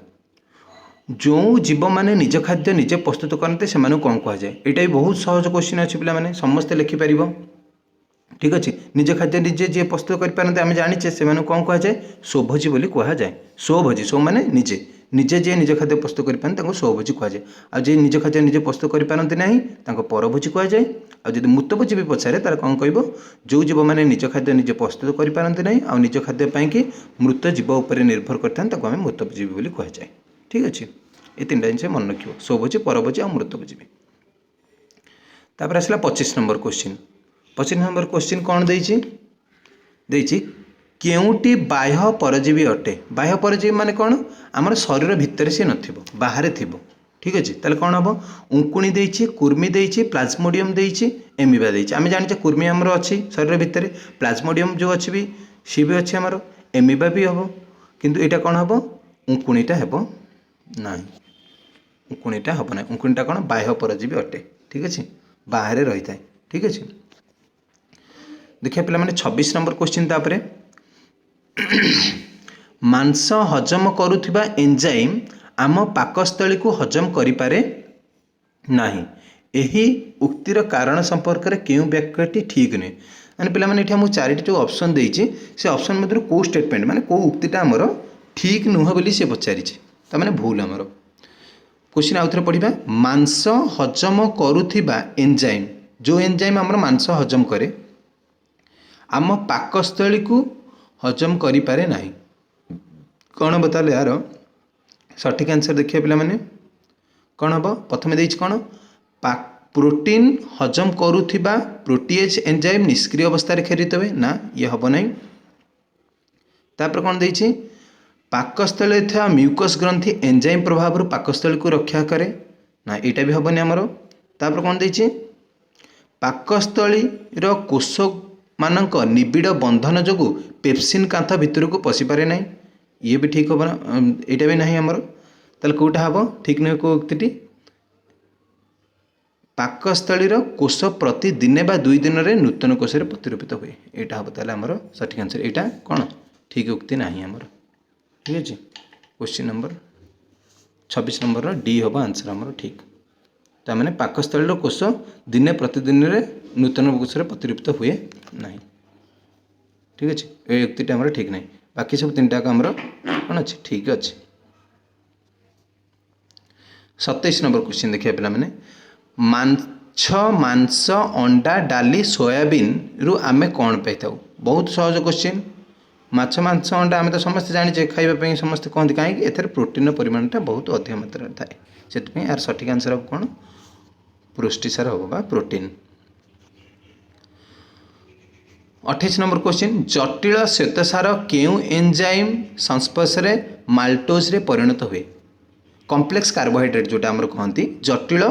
ଯେଉଁ ଜୀବମାନେ ନିଜ ଖାଦ୍ୟ ନିଜେ ପ୍ରସ୍ତୁତ କରନ୍ତି, ସେମାନଙ୍କୁ କ'ଣ କୁହାଯାଏ? ଏଇଟା ବି ବହୁତ ସହଜ କ୍ୱେଶ୍ଚିନ୍ ଅଛି ପିଲାମାନେ, ସମସ୍ତେ ଲେଖିପାରିବ। ଠିକ୍ ଅଛି। ନିଜ ଖାଦ୍ୟ ନିଜେ ଯିଏ ପ୍ରସ୍ତୁତ କରିପାରନ୍ତି, ଆମେ ଜାଣିଛେ ସେମାନଙ୍କୁ କ'ଣ କୁହାଯାଏ? ସ୍ୱଭୋଜୀ ବୋଲି କୁହାଯାଏ। ସ୍ୱଭୋଜୀ, ସ୍ୱ ମାନେ ନିଜେ, ନିଜେ ଯିଏ ନିଜ ଖାଦ୍ୟ ପ୍ରସ୍ତୁତ କରିପାରନ୍ତି, ତାଙ୍କୁ ସ୍ୱଭୋଜୀ କୁହାଯାଏ। ଆଉ ଯିଏ ନିଜ ଖାଦ୍ୟ ନିଜେ ପ୍ରସ୍ତୁତ କରିପାରନ୍ତି ନାହିଁ, ତାଙ୍କୁ ପରଭୋଜୀ କୁହାଯାଏ। ଆଉ ଯଦି ମୃତଭୋଜୀ ବି ପଚାରେ, ତାହେଲେ କ'ଣ କହିବ? ଯେଉଁ ଜୀବମାନେ ନିଜ ଖାଦ୍ୟ ନିଜେ ପ୍ରସ୍ତୁତ କରିପାରନ୍ତି ନାହିଁ ଆଉ ନିଜ ଖାଦ୍ୟ ପାଇଁକି ମୃତ ଜୀବ ଉପରେ ନିର୍ଭର କରିଥାନ୍ତି, ତାକୁ ଆମେ ମୃତଭୋଜୀ ବୋଲି କୁହାଯାଏ। ଠିକ୍ ଅଛି। ଏ ତିନିଟା ଜିନିଷ ମନେ ରଖିବ, ସ୍ୱଭୋଜୀ, ପରଭୋଜୀ ଆଉ ମୃତଭୋଜୀ। ତାପରେ ଆସିଲା 25 ନମ୍ବର କ୍ୱେଶ୍ଚିନ୍। 25 ନମ୍ବର କ୍ୱେଶ୍ଚିନ୍ କ'ଣ ଦେଇଛି? ଦେଇଛି, କେଉଁଟି ବାହ୍ୟ ପରଜୀବୀ ଅଟେ? ବାହ୍ୟ ପରଜୀବୀ ମାନେ କ'ଣ? ଆମର ଶରୀର ଭିତରେ ସେ ନଥିବ, ବାହାରେ ଥିବ। ଠିକ୍ ଅଛି। ତାହେଲେ କ'ଣ ହେବ? ଉଙ୍କୁଣି ଦେଇଛି, କୁର୍ମି ଦେଇଛି, ପ୍ଲାଜମୋଡ଼ିୟମ୍ ଦେଇଛି, ଏମିବା ଦେଇଛି। ଆମେ ଜାଣିଛେ କୁର୍ମି ଆମର ଅଛି ଶରୀର ଭିତରେ, ପ୍ଲାଜମୋଡ଼ିୟମ୍ ଯେଉଁ ଅଛି ବି, ସିଏ ବି ଅଛି ଆମର, ଏମିବା ବି ହେବ। କିନ୍ତୁ ଏଇଟା କ'ଣ ହେବ? ଉଙ୍କୁଣିଟା ହେବ ନାହିଁ। ଉଙ୍କୁଣିଟା ହେବ ନାହିଁ। ଉଙ୍କୁଣିଟା କ'ଣ? ବାହ୍ୟ ପରଜୀବୀ ଅଟେ। ଠିକ୍ ଅଛି, ବାହାରେ ରହିଥାଏ। ଠିକ୍ ଅଛି। ଦେଖିବା ପିଲାମାନେ 26 ନମ୍ବର କ୍ୱେଶ୍ଚିନ୍। ତାପରେ, ମାଂସ ହଜମ କରୁଥିବା ଏନ୍ଜାଇମ୍ ଆମ ପାକସ୍ଥଳୀକୁ ହଜମ କରିପାରେ ନାହିଁ, ଏହି ଉକ୍ତିର କାରଣ ସମ୍ପର୍କରେ କେଉଁ ବାକ୍ୟଟି ଠିକ୍ ନୁହେଁ? ମାନେ ପିଲାମାନେ, ଏଠି ଆମକୁ ଚାରିଟି ଯେଉଁ ଅପସନ୍ ଦେଇଛି, ସେ ଅପସନ୍ ମଧ୍ୟରୁ କେଉଁ ଷ୍ଟେଟମେଣ୍ଟ, ମାନେ କେଉଁ ଉକ୍ତିଟା ଆମର ଠିକ୍ ନୁହେଁ ବୋଲି ସେ ପଚାରିଛି। ତାମାନେ ଭୁଲ ଆମର। କ୍ୱେଶ୍ଚିନ୍ ଆଉ ଥରେ ପଢ଼ିବା। ମାଂସ ହଜମ କରୁଥିବା ଏନ୍ଜାଇମ୍, ଯେଉଁ ଏନ୍ଜାଇମ୍ ଆମର ମାଂସ ହଜମ କରେ, ଆମ ପାକସ୍ଥଳୀକୁ ହଜମ କରିପାରେ ନାହିଁ। କ'ଣ ହେବ ତାହେଲେ ଏହାର ସଠିକ୍ ଆନ୍ସର୍? ଦେଖିବା ପିଲାମାନେ, କ'ଣ ହେବ? ପ୍ରଥମେ ଦେଇଛି କ'ଣ? ପ୍ରୋଟିନ୍ ହଜମ କରୁଥିବା ପ୍ରୋଟିଏଜ୍ ଏନ୍ଜାଇମ୍ ନିଷ୍କ୍ରିୟ ଅବସ୍ଥାରେ କ୍ଷରିତ ହୁଏ। ନା, ଇଏ ହେବ ନାହିଁ। ତାପରେ କ'ଣ ଦେଇଛି? ପାକସ୍ଥଳୀରେ ଥିବା ମ୍ୟୁକସ୍ ଗ୍ରନ୍ଥି ଏନ୍ଜାଇମ୍ ପ୍ରଭାବରୁ ପାକସ୍ଥଳୀକୁ ରକ୍ଷା କରେ। ନା, ଏଇଟା ବି ହେବନି ଆମର। ତାପରେ କ'ଣ ଦେଇଛି? ପାକସ୍ଥଳୀର କୋଷମାନଙ୍କ ନିବିଡ଼ ବନ୍ଧନ ଯୋଗୁଁ ପେପସିନ୍ କାନ୍ଥ ଭିତରକୁ ପଶିପାରେ ନାହିଁ। ଇଏ ବି ଠିକ୍ ହେବ ନା? ଏଇଟା ବି ନାହିଁ ଆମର। ତାହେଲେ କେଉଁଟା ହେବ ଠିକ୍ ନୁହେଁ? କେଉଁ ଉକ୍ତିଟି? ପାକସ୍ଥଳୀର କୋଷ ପ୍ରତି ଦିନେ ବା 2 ଦିନରେ ନୂତନ କୋଷରେ ପ୍ରତିରୂପିତ ହୁଏ। ଏଇଟା ହେବ ତାହେଲେ ଆମର ସଠିକ୍ ଆନ୍ସର୍। ଏଇଟା କ'ଣ ଠିକ୍ ଉକ୍ତି ନାହିଁ ଆମର। ଠିକ୍ ଅଛି, କ୍ୱେଶ୍ଚିନ୍ ନମ୍ବର 26 ନମ୍ବରର ଡି ହେବ ଆନ୍ସର୍ ଆମର ଠିକ୍। ତାମାନେ ପାକସ୍ଥଳୀର କୋଷ ଦିନେ ପ୍ରତିଦିନରେ ନୂତନ କୋଷରେ ପ୍ରତିରୂପିତ ହୁଏ ନାହିଁ। ଠିକ୍ ଅଛି, ଏ ଉକ୍ତିଟା ଆମର ଠିକ୍ ନାହିଁ, ବାକି ସବୁ ତିନିଟାକ ଆମର କ'ଣ ଅଛି, ଠିକ୍ ଅଛି। 27 ନମ୍ବର କ୍ୱେଶ୍ଚିନ୍ ଦେଖିବା ପିଲାମାନେ। ମାଛ, ମାଂସ, ଅଣ୍ଡା, ଡାଲି, ସୋୟାବିନ୍ରୁ ଆମେ କ'ଣ ପାଇଥାଉ? ବହୁତ ସହଜ କ୍ୱେଶ୍ଚିନ୍। ମାଛ, ମାଂସ, ଅଣ୍ଡା ଆମେ ତ ସମସ୍ତେ ଜାଣିଛେ, ଖାଇବା ପାଇଁ ସମସ୍ତେ କହନ୍ତି, କାହିଁକି? ଏଥିରେ ପ୍ରୋଟିନ୍ର ପରିମାଣଟା ବହୁତ ଅଧିକ ମାତ୍ରାରେ ଥାଏ। ସେଥିପାଇଁ ଏହାର ସଠିକ୍ ଆନ୍ସର୍ ହେବ କ'ଣ? ପୃଷ୍ଟିସାର ହେବ ବା ପ୍ରୋଟିନ୍। 28 ନମ୍ବର କ୍ୱେଶ୍ଚିନ୍, ଜଟିଳ ଶ୍ୱେତସାର କେଉଁ ଏନ୍ଜାଇମ୍ ସଂସ୍ପର୍ଶରେ ମାଲ୍ଟୋଜରେ ପରିଣତ ହୁଏ? କମ୍ପ୍ଲେକ୍ସ କାର୍ବୋହାଇଡ୍ରେଟ୍ ଯେଉଁଟା ଆମର କହନ୍ତି, ଜଟିଳ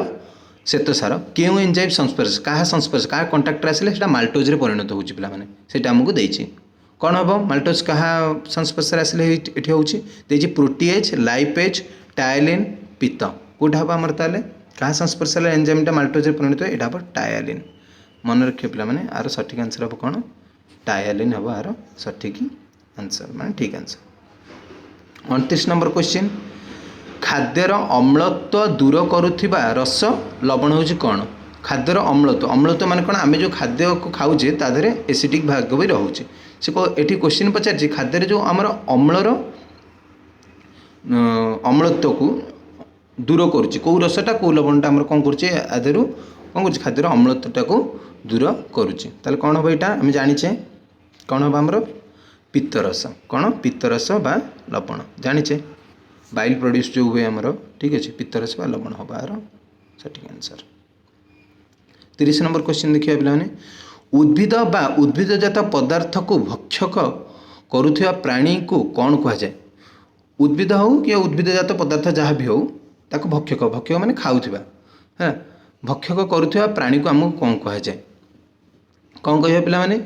ଶ୍ୱେତସାର କେଉଁ ଏନ୍ଜାଇମ୍ ସଂସ୍ପର୍ଶ, କାହା ସଂସ୍ପର୍ଶ, କାହା କଣ୍ଟାକ୍ଟରେ ଆସିଲେ ସେଇଟା ମାଲ୍ଟୋଜରେ ପରିଣତ ହେଉଛି ପିଲାମାନେ, ସେଇଟା ଆମକୁ ଦେଇଛି। କ'ଣ ହେବ? ମାଲ୍ଟୋଜ କାହା ସଂସ୍ପର୍ଶରେ ଆସିଲେ ଏଠି ହେଉଛି? ଦେଇଛି ପ୍ରୋଟିଏଜ୍, ଲାଇପେଜ୍, ଟାୟାଲିନ୍, ପିତ୍ତ। କେଉଁଟା ହେବ ଆମର ତାହେଲେ? କାହା ସଂସ୍ପର୍ଶରେ ଏନ୍ଜାଇମ୍ଟା ମାଲ୍ଟୋଜରେ ପରିଣତ ହୁଏ? ଏଇଟା ହେବ ଟାୟାଲିନ୍। ମନେ ରଖିବ ପିଲାମାନେ, ଆର ସଠିକ୍ ଆନ୍ସର୍ ହେବ କ'ଣ? ଟାୟାଲିନ୍ ହେବ ଆର ସଠିକ୍ ଆନ୍ସର୍, ମାନେ ଠିକ୍ ଆନ୍ସର୍। 29 ନମ୍ବର କ୍ୱେଶ୍ଚିନ୍, ଖାଦ୍ୟର ଅମ୍ଳତ୍ୱ ଦୂର କରୁଥିବା ରସ ଲବଣ ହେଉଛି କ'ଣ? ଖାଦ୍ୟର ଅମ୍ଳତ୍ୱ, ଅମ୍ଳତ୍ୱ ମାନେ କ'ଣ? ଆମେ ଯେଉଁ ଖାଦ୍ୟକୁ ଖାଉଛେ ତା ଦେହରେ ଏସିଡ଼ିକ୍ ଭାଗ ବି ରହୁଛି। ସେ ଏଠି କ୍ୱେଶ୍ଚିନ୍ ପଚାରିଛି ଖାଦ୍ୟରେ ଯେଉଁ ଆମର ଅମ୍ଳର ଅମ୍ଳତ୍ୱକୁ ଦୂର କରୁଛି କେଉଁ ରସଟା, କେଉଁ ଲବଣଟା ଆମର କ'ଣ କରୁଛି, ଆ ଦେହରୁ କ'ଣ କରୁଛି, ଖାଦ୍ୟର ଅମ୍ଳତ୍ୱଟାକୁ ଦୂର କରୁଛି। ତାହେଲେ କ'ଣ ହେବ? ଏଇଟା ଆମେ ଜାଣିଛେ କ'ଣ ହେବ ଆମର? ପିତ୍ତରସ। କ'ଣ? ପିତ୍ତରସ ବା ଲବଣ ଜାଣିଛେ, ବାଇଲ୍ ପ୍ରଡ୍ୟୁସ୍ ଯେଉଁ ହୁଏ ଆମର। ଠିକ୍ ଅଛି, ପିତ୍ତରସ ବା ଲବଣ ହେବ ଏହାର ସଠିକ୍ ଆନ୍ସର୍। 30 ନମ୍ବର କ୍ୱେଶ୍ଚିନ୍ ଦେଖିବା ପିଲାମାନେ। ଉଦ୍ଭିଦ ବା ଉଦ୍ଭିଦଜାତ ପଦାର୍ଥକୁ ଭକ୍ଷକ କରୁଥିବା ପ୍ରାଣୀକୁ କ'ଣ କୁହାଯାଏ? ଉଦ୍ଭିଦ ହେଉ କି ଉଦ୍ଭିଦଜାତ ପଦାର୍ଥ ଯାହା ବି ହେଉ, ତାକୁ ଭକ୍ଷକ, ଭକ୍ଷକ ମାନେ ଖାଉଥିବା, ହଁ, ଭକ୍ଷକ କରୁଥିବା ପ୍ରାଣୀକୁ ଆମକୁ କ'ଣ କୁହାଯାଏ? କ'ଣ କହିବା ପିଲାମାନେ?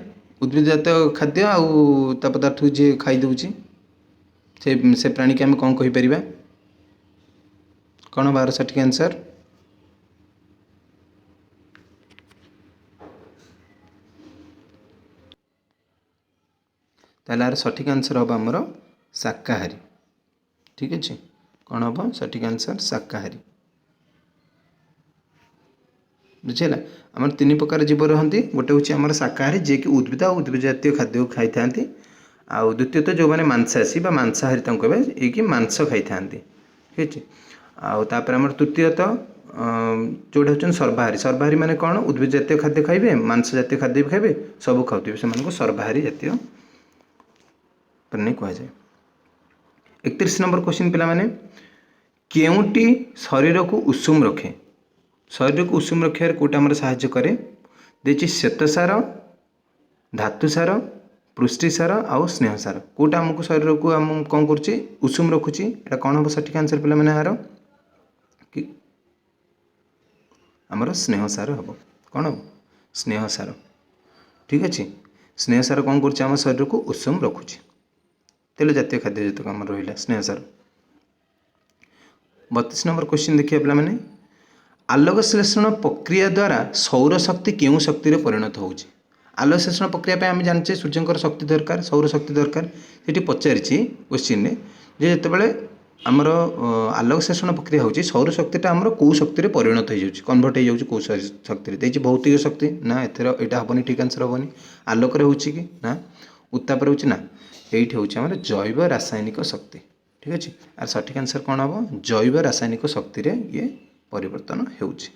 ଉଦ୍ଭିଦଜାତ ଖାଦ୍ୟ ଆଉ ତା ପଦାର୍ଥକୁ ଯିଏ ଖାଇଦେଉଛି ସେ ପ୍ରାଣୀକି ଆମେ କ'ଣ କହିପାରିବା? କ'ଣ ହେବ ଏହାର ସଠିକ୍ ଆନ୍ସର୍? ତାହେଲେ ଏହାର ସଠିକ୍ ଆନ୍ସର୍ ହେବ ଆମର ଶାକାହାରୀ। ଠିକ୍ ଅଛି, କ'ଣ ହେବ ସଠିକ୍ ଆନ୍ସର୍? ଶାକାହାରୀ। ବୁଝିହେଲା? ଆମର ତିନି ପ୍ରକାର ଜୀବ ରହନ୍ତି। ଗୋଟେ ହେଉଛି ଆମର ଶାକାହାରୀ, ଯିଏକି ଉଦ୍ଭିଦ ଆଉ ଉଦ୍ଭିଦ ଜାତୀୟ ଖାଦ୍ୟକୁ ଖାଇଥାନ୍ତି। ଆଉ ଦ୍ୱିତୀୟତଃ ଯେଉଁମାନେ ମାଂସାଶୀ ବା ମାଂସାହାରୀ ତାଙ୍କୁ କହିବେ, ଯିଏକି ମାଂସ ଖାଇଥାନ୍ତି। ଠିକ୍ ଅଛି, ଆଉ ତାପରେ ଆମର ତୃତୀୟତଃ ଯେଉଁଟା ହେଉଛନ୍ତି ସର୍ବାହାରୀ। ସର୍ବାହାରୀ ମାନେ କ'ଣ? ଉଦ୍ଭିଦ ଜାତୀୟ ଖାଦ୍ୟ ଖାଇବେ, ମାଂସ ଜାତୀୟ ଖାଦ୍ୟ ବି ଖାଇବେ, ସବୁ ଖାଉଥିବେ, ସେମାନଙ୍କୁ ସର୍ବାହାରୀ ଜାତୀୟ ପ୍ରାଣୀ କୁହାଯାଏ। 31 ନମ୍ବର କ୍ୱେଶ୍ଚିନ୍ ପିଲାମାନେ, କେଉଁଟି ଶରୀରକୁ ଉଷୁମ ରଖେ? ଶରୀରକୁ ଉଷୁମ ରଖିବାରେ କେଉଁଟା ଆମର ସାହାଯ୍ୟ କରେ? ଦେଇଛି ଶ୍ୱେତସାର, ଧାତୁସାର, ପୃଷ୍ଟିସାର ଆଉ ସ୍ନେହସାର। କେଉଁଟା ଆମକୁ ଶରୀରକୁ ଆମ କ'ଣ କରୁଛି, ଉଷୁମ ରଖୁଛି? ଏଇଟା କ'ଣ ହେବ ସଠିକ୍ ଆନ୍ସର୍ ପିଲାମାନେ ଏହାର? କି ଆମର ସ୍ନେହସାର ହେବ। କ'ଣ ହେବ? ସ୍ନେହସାର। ଠିକ୍ ଅଛି, ସ୍ନେହସାର କ'ଣ କରୁଛି? ଆମ ଶରୀରକୁ ଉଷୁମ ରଖୁଛି। ତେଲ ଜାତୀୟ ଖାଦ୍ୟ ଯେତେକ ଆମର ରହିଲା ସ୍ନେହସାର। 32 ନମ୍ବର କ୍ୱେଶ୍ଚିନ୍ ଦେଖିବା ପିଲାମାନେ, ଆଲୋକ ଶ୍ଳେଷଣ ପ୍ରକ୍ରିୟା ଦ୍ୱାରା ସୌରଶକ୍ତି କେଉଁ ଶକ୍ତିରେ ପରିଣତ ହେଉଛି? ଆଲୋକ ଶ୍ଳେଷଣ ପ୍ରକ୍ରିୟା ପାଇଁ ଆମେ ଜାଣିଛେ ସୂର୍ଯ୍ୟଙ୍କର ଶକ୍ତି ଦରକାର, ସୌରଶକ୍ତି ଦରକାର। ସେଠି ପଚାରିଛି କ୍ୱେଶ୍ଚିନ୍ରେ ଯେ ଯେତେବେଳେ ଆମର ଆଲୋକ ଶ୍ଳେଷଣ ପ୍ରକ୍ରିୟା ହେଉଛି, ସୌରଶକ୍ତିଟା ଆମର କେଉଁ ଶକ୍ତିରେ ପରିଣତ ହେଇଯାଉଛି, କନଭର୍ଟ ହେଇଯାଉଛି କେଉଁ ଶକ୍ତିରେ? ଦେଇଛି ଭୌତିକ ଶକ୍ତି, ନା ଏଥିର ଏଇଟା ହେବନି, ଠିକ୍ ଆନ୍ସର୍ ହେବନି। ଆଲୋକରେ ହେଉଛି କି ନା, ଉତ୍ତାପରେ ହେଉଛି ନା, ଏଇଠି ହେଉଛି ଆମର ଜୈବ ରାସାୟନିକ ଶକ୍ତି। ଠିକ୍ ଅଛି, আর ସଠିକ୍ ଆନ୍ସର୍ କ'ଣ ହେବ? ଜୈବ ରାସାୟନିକ ଶକ୍ତିରେ ଇଏ ପରିବର୍ତ୍ତନ ହେଉଛି।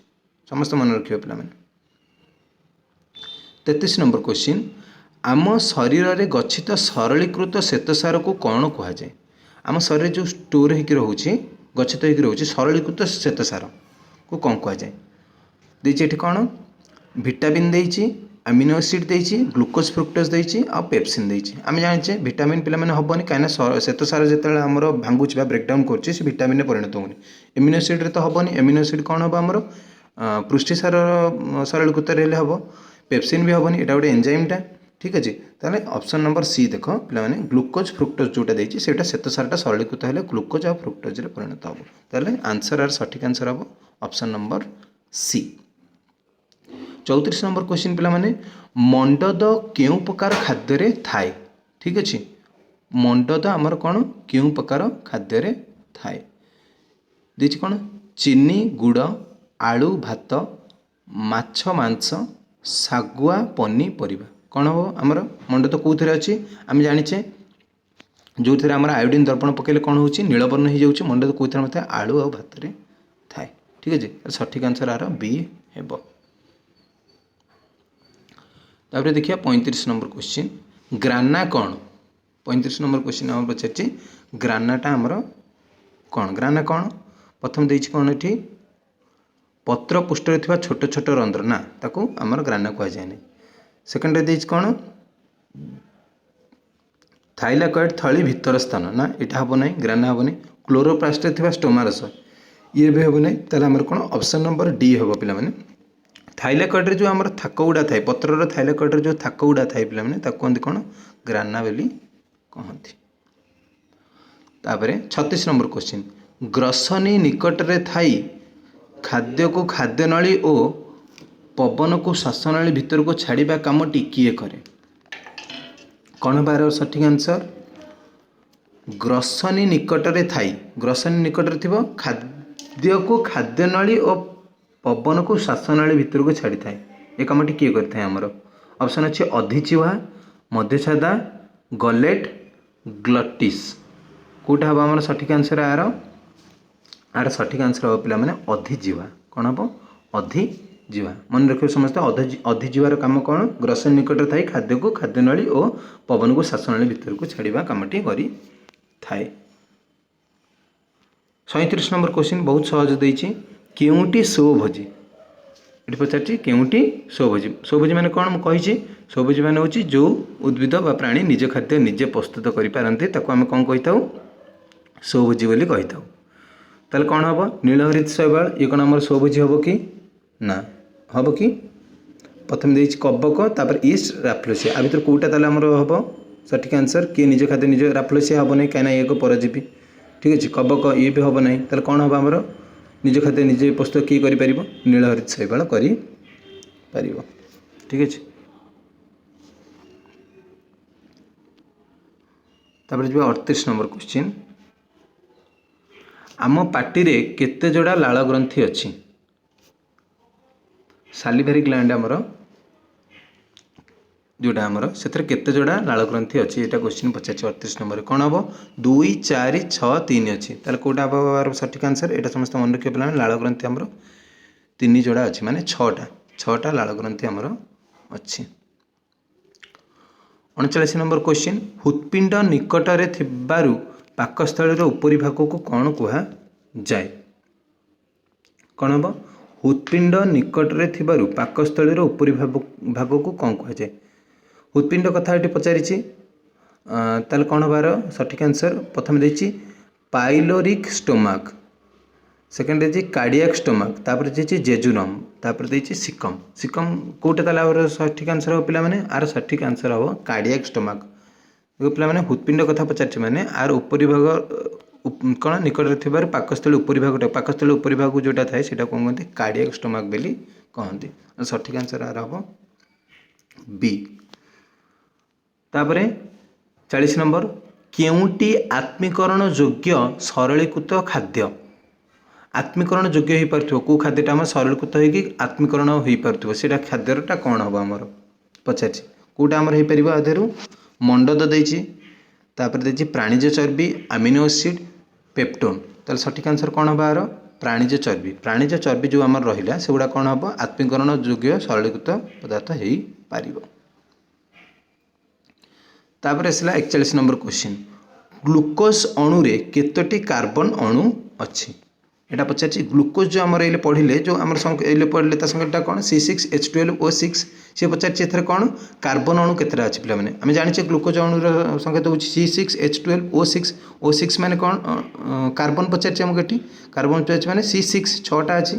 ସମସ୍ତେ ମନେ ରଖିବ ପିଲାମାନେ। 33 ନମ୍ବର କ୍ୱେଶ୍ଚିନ୍, ଆମ ଶରୀରରେ ଗଚ୍ଛିତ ସରଳୀକୃତ ଶ୍ୱେତସାରକୁ କ'ଣ କୁହାଯାଏ? ଆମ ଶରୀରରେ ଯେଉଁ ଷ୍ଟୋର୍ ହେଇକି ରହୁଛି, ଗଚ୍ଛିତ ହେଇକି ରହୁଛି ସରଳୀକୃତ ଶ୍ୱେତସାରକୁ କ'ଣ କୁହାଯାଏ? ଦେଇଛି ଏଠି କ'ଣ? ଭିଟାମିନ୍ ଦେଇଛି, ଆମିନୋ ଏସିଡ଼୍ ଦେଇଛି, ଗ୍ଲୁକୋଜ୍ ଫ୍ରୁକ୍ଟୋଜ୍ ଦେଇଛି ଆଉ ପେପସିନ୍ ଦେଇଛି। ଆମେ ଜାଣିଛେ ଭିଟାମିନ୍ ପିଲାମାନେ ହେବନି, କାହିଁକିନା ଶ୍ୱେତସାର ଯେତେବେଳେ ଆମର ଭାଙ୍ଗୁଛି ବା ବ୍ରେକ୍ଡାଉନ୍ କରୁଛି ସେ ଭିଟାମିନ୍ରେ ପରିଣତ ହେଉନି। ଏମିନୋ ଏସିଡ଼୍ରେ ତ ହେବନି, ଏମିନୋ ଏସିଡ଼୍ କ'ଣ ହେବ ଆମର? ପୃଷ୍ଟିସାର ସରଳୀକୃତରେ ହେଲେ ହେବ। ପେପସିନ୍ ବି ହେବନି, ଏଇଟା ଗୋଟେ ଏନ୍ଜାଇମ୍ଟା। ଠିକ୍ ଅଛି, ତାହେଲେ ଅପସନ୍ ନମ୍ବର ସି ଦେଖ ପିଲାମାନେ, ଗ୍ଲୁକୋଜ୍ ଫ୍ରୁକ୍ଟୋଜ୍ ଯେଉଁଟା ଦେଇଛି ସେଇଟା ଶ୍ୱେତସାରଟା ସରଳୀକୃତ ହେଲେ ଗ୍ଲୁକୋଜ୍ ଆଉ ଫ୍ରୁକ୍ଟୋଜ୍ରେ ପରିଣତ ହେବ। ତାହେଲେ ଆନ୍ସର୍ ଆର ସଠିକ୍ ଆନ୍ସର୍ ହେବ option number C. 34 number question ପିଲାମାନେ, ମଣ୍ଡଦ କେଉଁ ପ୍ରକାର ଖାଦ୍ୟରେ ଥାଏ? ଠିକ୍ ଅଛି, ମଣ୍ଡଦ ଆମର କ'ଣ କେଉଁ ପ୍ରକାର ଖାଦ୍ୟରେ ଥାଏ? ଦେଇଛି କ'ଣ? ଚିନି, ଗୁଡ଼, ଆଳୁ, ଭାତ, ମାଛ, ମାଂସ, ଶାଗୁଆ, ପନିପରିବା। କ'ଣ ହେବ ଆମର ମଣ୍ଡଦ କେଉଁଥିରେ ଅଛି? ଆମେ ଜାଣିଛେ ଯେଉଁଥିରେ ଆମର ଆୟୋଡ଼ିନ୍ ଦର୍ପଣ ପକାଇଲେ କ'ଣ ହେଉଛି? ନୀଳବର୍ଣ୍ଣ ହେଇଯାଉଛି। ମଣ୍ଡଦ କେଉଁଥିରେ ମଧ୍ୟ ଆଳୁ ଆଉ ଭାତରେ ଥାଏ। ଠିକ୍ ଅଛି, ସଠିକ୍ ଆନ୍ସର୍ ଆର ବି ହେବ। ତାପରେ ଦେଖିବା 35 ନମ୍ବର କ୍ୱେଶ୍ଚିନ୍, ଗ୍ରାନା କ'ଣ? 35 ନମ୍ବର କ୍ୱେଶ୍ଚିନ୍ ଆମର ପଚାରିଛି ଗ୍ରାନାଟା ଆମର କ'ଣ? ଗ୍ରାନା କ'ଣ? ପ୍ରଥମେ ଦେଇଛି କ'ଣ ଏଠି? ପତ୍ର ପୃଷ୍ଠରେ ଥିବା ଛୋଟ ଛୋଟ ରନ୍ଧ୍ର, ନା, ତାକୁ ଆମର ଗ୍ରାନା କୁହାଯାଏନି। ସେକେଣ୍ଡରେ ଦେଇଛି କ'ଣ? ଥାଇଲାକଏଡ୍ ଥଳି ଭିତର ସ୍ଥାନ, ନା, ଏଇଟା ହେବ ନାହିଁ, ଗ୍ରାନା ହେବନି। କ୍ଲୋରୋପ୍ଲାଷ୍ଟରେ ଥିବା ଷ୍ଟୋମାରସ, ଇଏ ବି ହେବ ନାହିଁ। ତାହେଲେ ଆମର କ'ଣ? ଅପସନ୍ ନମ୍ବର ଡି ହେବ ପିଲାମାନେ। ଥାଇଲାକଏଡ୍ରେ ଯେଉଁ ଆମର ଥାକ ଗୁଡ଼ା ଥାଏ, ପତ୍ରର ଥାଇଲାକଏଡ୍ରେ ଯେଉଁ ଥାକ ଗୁଡ଼ା ଥାଏ ପିଲାମାନେ, ତାକୁ କୁହନ୍ତି କ'ଣ? ଗ୍ରାନା ବୋଲି କହନ୍ତି। ତାପରେ 36 ନମ୍ବର କ୍ୱେଶ୍ଚିନ୍, ଗ୍ରସନୀ ନିକଟରେ ଥାଇ ଖାଦ୍ୟକୁ ଖାଦ୍ୟନଳୀ ଓ ପବନକୁ ଶ୍ୱାସନଳୀ ଭିତରକୁ ଛାଡ଼ିବା କାମଟି କିଏ କରେ? କ'ଣ ହେବ ଏହାର ସଠିକ୍ ଆନ୍ସର୍? ଗ୍ରସନୀ ନିକଟରେ ଥାଇ, ଗ୍ରସନୀ ନିକଟରେ ଥିବ, ଖାଦ୍ୟକୁ ଖାଦ୍ୟନଳୀ ଓ ପବନକୁ ଶ୍ୱାସନଳୀ ଭିତରକୁ ଛାଡ଼ିଥାଏ, ଏ କାମଟି କିଏ କରିଥାଏ? ଆମର ଅପସନ୍ ଅଛି ଅଧିଜିହ୍ୱା, ମଧ୍ୟଛଦା, ଗଲେଟ୍, ଗ୍ଲଟିସ୍। କେଉଁଟା ହେବ ଆମର ସଠିକ୍ ଆନ୍ସର୍? ଆର ସଠିକ୍ ଆନ୍ସର୍ ହେବ ପିଲାମାନେ ଅଧିଜିହ୍ୱା। କ'ଣ ହେବ? ଅଧିଜିହ୍ୱା। ମନେ ରଖିବ ସମସ୍ତେ, ଅଧିଜିହ୍ୱାର କାମ କ'ଣ? ଗ୍ରସନୀ ନିକଟରେ ଥାଇ ଖାଦ୍ୟକୁ ଖାଦ୍ୟନଳୀ ଓ ପବନକୁ ଶ୍ୱାସନଳୀ ଭିତରକୁ ଛାଡ଼ିବା କାମଟି କରିଥାଏ। 37 ନମ୍ବର କ୍ୱେଶ୍ଚିନ୍ ବହୁତ ସହଜ ଦେଇଛି, କେଉଁଟି ସ୍ୱଭୋଜୀ? ଏଠି ପଚାରିଛି କେଉଁଟି ସ୍ୱଭୋଜୀ। ସ୍ୱଭୋଜୀ ମାନେ କ'ଣ? ମୁଁ କହିଛି, ସ୍ୱଭୋଜୀ ମାନେ ହେଉଛି ଯେଉଁ ଉଦ୍ଭିଦ ବା ପ୍ରାଣୀ ନିଜ ଖାଦ୍ୟ ନିଜେ ପ୍ରସ୍ତୁତ କରିପାରନ୍ତି, ତାକୁ ଆମେ କ'ଣ କହିଥାଉ? ସ୍ୱଭୋଜୀ ବୋଲି କହିଥାଉ। ତାହେଲେ କ'ଣ ହେବ? ନୀଳହରିତ ଶୈବାଳ, ଇଏ କ'ଣ ଆମର ସ୍ୱଭୋଜୀ ହେବ କି? ନା, ହେବ କି? ପ୍ରଥମେ ଦେଇଛି କବକ, ତାପରେ ଇଷ୍ଟ, ରାଫ୍ଲୋସିଆ। ଆ ଭିତରୁ କେଉଁଟା ତାହେଲେ ଆମର ହେବ ସଠିକ୍ ଆନ୍ସର୍? କିଏ ନିଜ ଖାଦ୍ୟ ନିଜ? ରାଫ୍ଲୋସିଆ ହେବ ନାହିଁ, କାହିଁକିନା ଇଏ ଏକ ପରଜୀବୀ। ଠିକ୍ ଅଛି, କବକ ଇଏ ବି ହେବ ନାହିଁ। ତାହେଲେ କ'ଣ ହେବ ଆମର? ନିଜ ଖାଦ୍ୟ ନିଜେ ପ୍ରସ୍ତୁତ କିଏ କରିପାରିବ? ନୀଳହରିତ ଶୈବାଳ କରିପାରିବ। ଠିକ୍ ଅଛି, ତାପରେ ଯିବା 38 ନମ୍ବର କ୍ୱେଶ୍ଚିନ୍, ଆମ ପାଟିରେ କେତେ ଯୋଡ଼ା ଲାଳ ଗ୍ରନ୍ଥି ଅଛି? ସାଲିଭାରି ଗ୍ଲାଣ୍ଡ ଆମର ଯେଉଁଟା ଆମର, ସେଥିରେ କେତେ ଯୋଡ଼ା ଲାଳ ଗ୍ରନ୍ଥି ଅଛି? ଏଇଟା କ୍ୱେଶ୍ଚିନ୍ ପଚାରିଛି 38 ନମ୍ବରରେ। କ'ଣ ହେବ? 2, 4, 6, 3 ଅଛି। ତାହେଲେ କେଉଁଟା ହେବ ସଠିକ୍ ଆନ୍ସର୍? ଏଇଟା ସମସ୍ତେ ମନେ ରଖିବା ପିଲାମାନେ, ଲାଳ ଗ୍ରନ୍ଥି ଆମର 3 ଯୋଡ଼ା ଅଛି, ମାନେ 6ଟା ଲାଳ ଗ୍ରନ୍ଥି ଆମର ଅଛି। 39 ନମ୍ବର କ୍ୱେଶ୍ଚିନ୍, ହୃତ୍ପିଣ୍ଡ ନିକଟରେ ଥିବାରୁ ପାକସ୍ଥଳୀର ଉପରି ଭାଗକୁ କ'ଣ କୁହାଯାଏ? କ'ଣ ହେବ? ହୃତ୍ପିଣ୍ଡ ନିକଟରେ ଥିବାରୁ ପାକସ୍ଥଳୀର ଉପରି ଭାଗକୁ କ'ଣ କୁହାଯାଏ? ହୃତ୍ପିଣ୍ଡ କଥା ଏଠି ପଚାରିଛି। ତାହେଲେ କ'ଣ ହେବାର ସଠିକ୍ ଆନ୍ସର୍? ପ୍ରଥମେ ଦେଇଛି ପାଇଲୋରିକ୍ ଷ୍ଟୋମାକ୍, ସେକେଣ୍ଡ ଦେଇଛି କାର୍ଡ଼ିଆକ୍ ଷ୍ଟୋମାକ୍, ତାପରେ ଦେଇଛି ଜେଜୁନମ୍, ତାପରେ ଦେଇଛି ସିକମ୍। ସିକମ୍ କେଉଁଟା ତାହେଲେ ଆମର ସଠିକ୍ ଆନ୍ସର୍ ହେବ ପିଲାମାନେ? ଆର ସଠିକ୍ ଆନ୍ସର୍ ହେବ କାର୍ଡ଼ିଆକ୍ ଷ୍ଟୋମାକ୍। ଦେଖ ପିଲାମାନେ, ହୃତ୍ପିଣ୍ଡ କଥା ପଚାରିଛି ମାନେ ଆର ଉପରି ଭାଗ କ'ଣ ନିକଟରେ ଥିବାରୁ ପାକସ୍ଥଳୀ ଉପରି ଭାଗଟା, ପାକସ୍ଥଳୀ ଉପରି ଭାଗକୁ ଯେଉଁଟା ଥାଏ ସେଇଟା କ'ଣ କୁହନ୍ତି? କାର୍ଡ଼ିଆକ୍ ଷ୍ଟୋମାକ୍ ବୋଲି କହନ୍ତି। ସଠିକ୍ ଆନ୍ସର୍ ଆର ହେବ ବି। ତାପରେ 40 ନମ୍ବର, କେଉଁଟି ଆତ୍ମୀକରଣ ଯୋଗ୍ୟ ସରଳୀକୃତ ଖାଦ୍ୟ? ଆତ୍ମୀକରଣ ଯୋଗ୍ୟ ହୋଇପାରୁଥିବ କେଉଁ ଖାଦ୍ୟଟା ଆମର ସରଳୀକୃତ ହେଇକି ଆତ୍ମୀକରଣ ହୋଇପାରୁଥିବ, ସେଇଟା ଖାଦ୍ୟଟା କ'ଣ ହେବ ଆମର ପଚାରିଛି। କେଉଁଟା ଆମର ହେଇପାରିବ? ଆ ଦେହରୁ ମଣ୍ଡଦ ଦେଇଛି, ତାପରେ ଦେଇଛି ପ୍ରାଣିଜ ଚର୍ବି, ଆମିନୋ ଏସିଡ୍, ପେପ୍ଟୋନ୍। ତାହେଲେ ସଠିକ୍ ଆନ୍ସର୍ କ'ଣ ହେବ ଆର? ପ୍ରାଣିଜ ଚର୍ବି। ପ୍ରାଣିଜ ଚର୍ବି ଯେଉଁ ଆମର ରହିଲା ସେଗୁଡ଼ା କ'ଣ ହେବ? ଆତ୍ମୀକରଣ ଯୋଗ୍ୟ ସରଳୀକୃତ ପଦାର୍ଥ ହେଇପାରିବ। ତାପରେ ଆସିଲା 41 ନମ୍ବର କ୍ୱେଶ୍ଚିନ୍, ଗ୍ଲୁକୋଜ୍ ଅଣୁରେ କେତୋଟି କାର୍ବନ ଅଣୁ ଅଛି? ଏଇଟା ପଚାରିଛି। ଗ୍ଲୁକୋଜ୍ ଯେଉଁ ଆମର ଏଇଲେ ପଢ଼ିଲେ, ଯେଉଁ ଆମର ଏଇଲେ ପଢ଼ିଲେ ତା ସଂକେତଟା କ'ଣ? C6H12O6। ସିଏ ପଚାରିଛି ଏଥିରେ କ'ଣ କାର୍ବନ ଅଣୁ କେତେଟା ଅଛି। ପିଲାମାନେ, ଆମେ ଜାଣିଛେ ଗ୍ଲୁକୋଜ୍ ଅଣୁର ସଂକେତ ହେଉଛି C6H12O6। O6 ମାନେ କ'ଣ? କାର୍ବନ ପଚାରିଛି ଆମକୁ ଏଠି। କାର୍ବନ ପଚାରିଛି ମାନେ C6 6ଟା ଅଛି,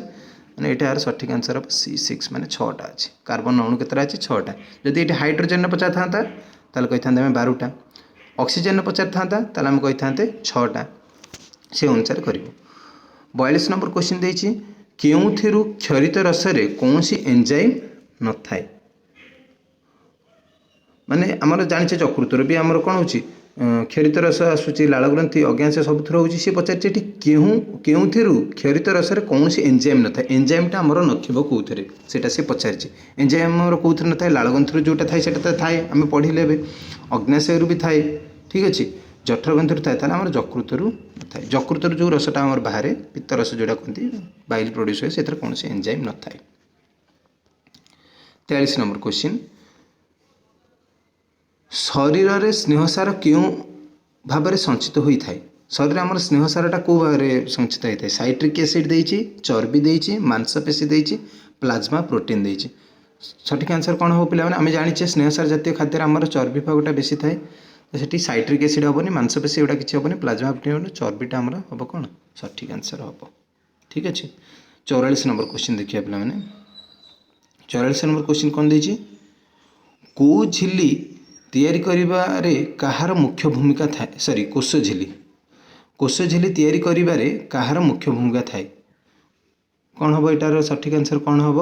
ମାନେ ଏଇଟା ଏହାର ସଠିକ୍ ଆନ୍ସର୍ ହେବ C6 ମାନେ 6ଟା ଅଛି। କାର୍ବନ ଅଣୁ କେତେଟା ଅଛି? 6ଟା। ଯଦି ଏଇଠି ହାଇଡ୍ରୋଜେନ୍ ପଚାରିଥାନ୍ତା ତାହେଲେ କହିଥାନ୍ତେ ଆମେ 12ଟା, ଅକ୍ସିଜେନ୍ ପଚାରିଥାନ୍ତା ତାହେଲେ ଆମେ କହିଥାନ୍ତେ 6ଟା। ସେ ଅନୁସାରେ କରିବ। 42 ନମ୍ବର କ୍ୱେଶ୍ଚିନ୍ ଦେଇଛି, କେଉଁଥିରୁ କ୍ଷରିତ ରସରେ କୌଣସି ଏନ୍ଜାଇମ୍ ନଥାଏ? ମାନେ ଆମର ଜାଣିଛେ ଯକୃତରେ ବି ଆମର କ'ଣ ହେଉଛି? କ୍ଷରିତ ରସ ଆସୁଛି, ଲାଳ ଗ୍ରନ୍ଥି, ଅଗ୍ନାଶୟ ସବୁଥିରୁ ହେଉଛି। ସେ ପଚାରିଛି ଏଠି କେଉଁଥିରୁ କ୍ଷରିତ ରସରେ କୌଣସି ଏନ୍ଜାଇମ୍ ନଥାଏ? ଏନ୍ଜାଇମ୍ଟା ଆମର ନଥିବ କେଉଁଥିରେ, ସେଇଟା ସେ ପଚାରିଛି। ଏନ୍ଜାଇମ୍ ଆମର କେଉଁଥିରେ ନଥାଏ? ଲାଳ ଗ୍ରନ୍ଥିରୁ ଯେଉଁଟା ଥାଏ ସେଇଟା ତ ଥାଏ, ଆମେ ପଢ଼ିଲେ ଏବେ। ଅଗ୍ନାଶୟରୁ ବି ଥାଏ, ଠିକ୍ ଅଛି। ଜଠର ଗ୍ରନ୍ଥିରୁ ଥାଏ, ତାହେଲେ ଆମର ଯକୃତରୁ ନଥାଏ। ଯକୃତରୁ ଯେଉଁ ରସଟା ଆମର ବାହାରେ, ପିତ୍ତ ରସ ଯେଉଁଟା କୁହନ୍ତି, ବାଇଲ୍ ପ୍ରଡ୍ୟୁସ୍ ହୁଏ, ସେଥିରେ କୌଣସି ଏନ୍ଜାଇମ୍ ନଥାଏ। 43 ନମ୍ବର କ୍ୱେଶ୍ଚିନ୍, ଶରୀରରେ ସ୍ନେହସାର କେଉଁ ଭାବରେ ସଞ୍ଚିତ ହୋଇଥାଏ? ଶରୀରରେ ଆମର ସ୍ନେହସାରଟା କେଉଁ ଭାବରେ ସଞ୍ଚିତ ହୋଇଥାଏ? ସାଇଟ୍ରିକ୍ ଏସିଡ୍ ଦେଇଛି, ଚର୍ବି ଦେଇଛି, ମାଂସପେଶୀ ଦେଇଛି, ପ୍ଲାଜମା ପ୍ରୋଟିନ୍ ଦେଇଛି। ସଠିକ୍ ଆନ୍ସର୍ କ'ଣ ହେବ ପିଲାମାନେ? ଆମେ ଜାଣିଛେ ସ୍ନେହସାର ଜାତୀୟ ଖାଦ୍ୟରେ ଆମର ଚର୍ବି ଭାଗଟା ବେଶୀ ଥାଏ, ତ ସେଠି ସାଇଟ୍ରିକ୍ ଏସିଡ୍ ହେବନି, ମାଂସପେଶୀ ଏଗୁଡ଼ା କିଛି ହେବନି, ପ୍ଲାଜମା ପ୍ରୋଟିନ୍ ହେବନି, ଚର୍ବିଟା ଆମର ହେବ କ'ଣ ସଠିକ୍ ଆନ୍ସର୍ ହେବ। ଠିକ୍ ଅଛି। 44 ନମ୍ବର କ୍ୱେଶ୍ଚିନ୍ ଦେଖିବା ପିଲାମାନେ। 44 ନମ୍ବର କ୍ୱେଶ୍ଚିନ୍ କ'ଣ ଦେଇଛି? କେଉଁ ଝିଲ୍ଲି ତିଆରି କରିବାରେ କାହାର ମୁଖ୍ୟ ଭୂମିକା ଥାଏ? ସରି, କୋଷ ଝିଲ୍ଲି। କୋଷ ଝିଲ୍ଲି ତିଆରି କରିବାରେ କାହାର ମୁଖ୍ୟ ଭୂମିକା ଥାଏ? କ'ଣ ହେବ ଏଟାର ସଠିକ୍ ଆନ୍ସର୍ କ'ଣ ହେବ?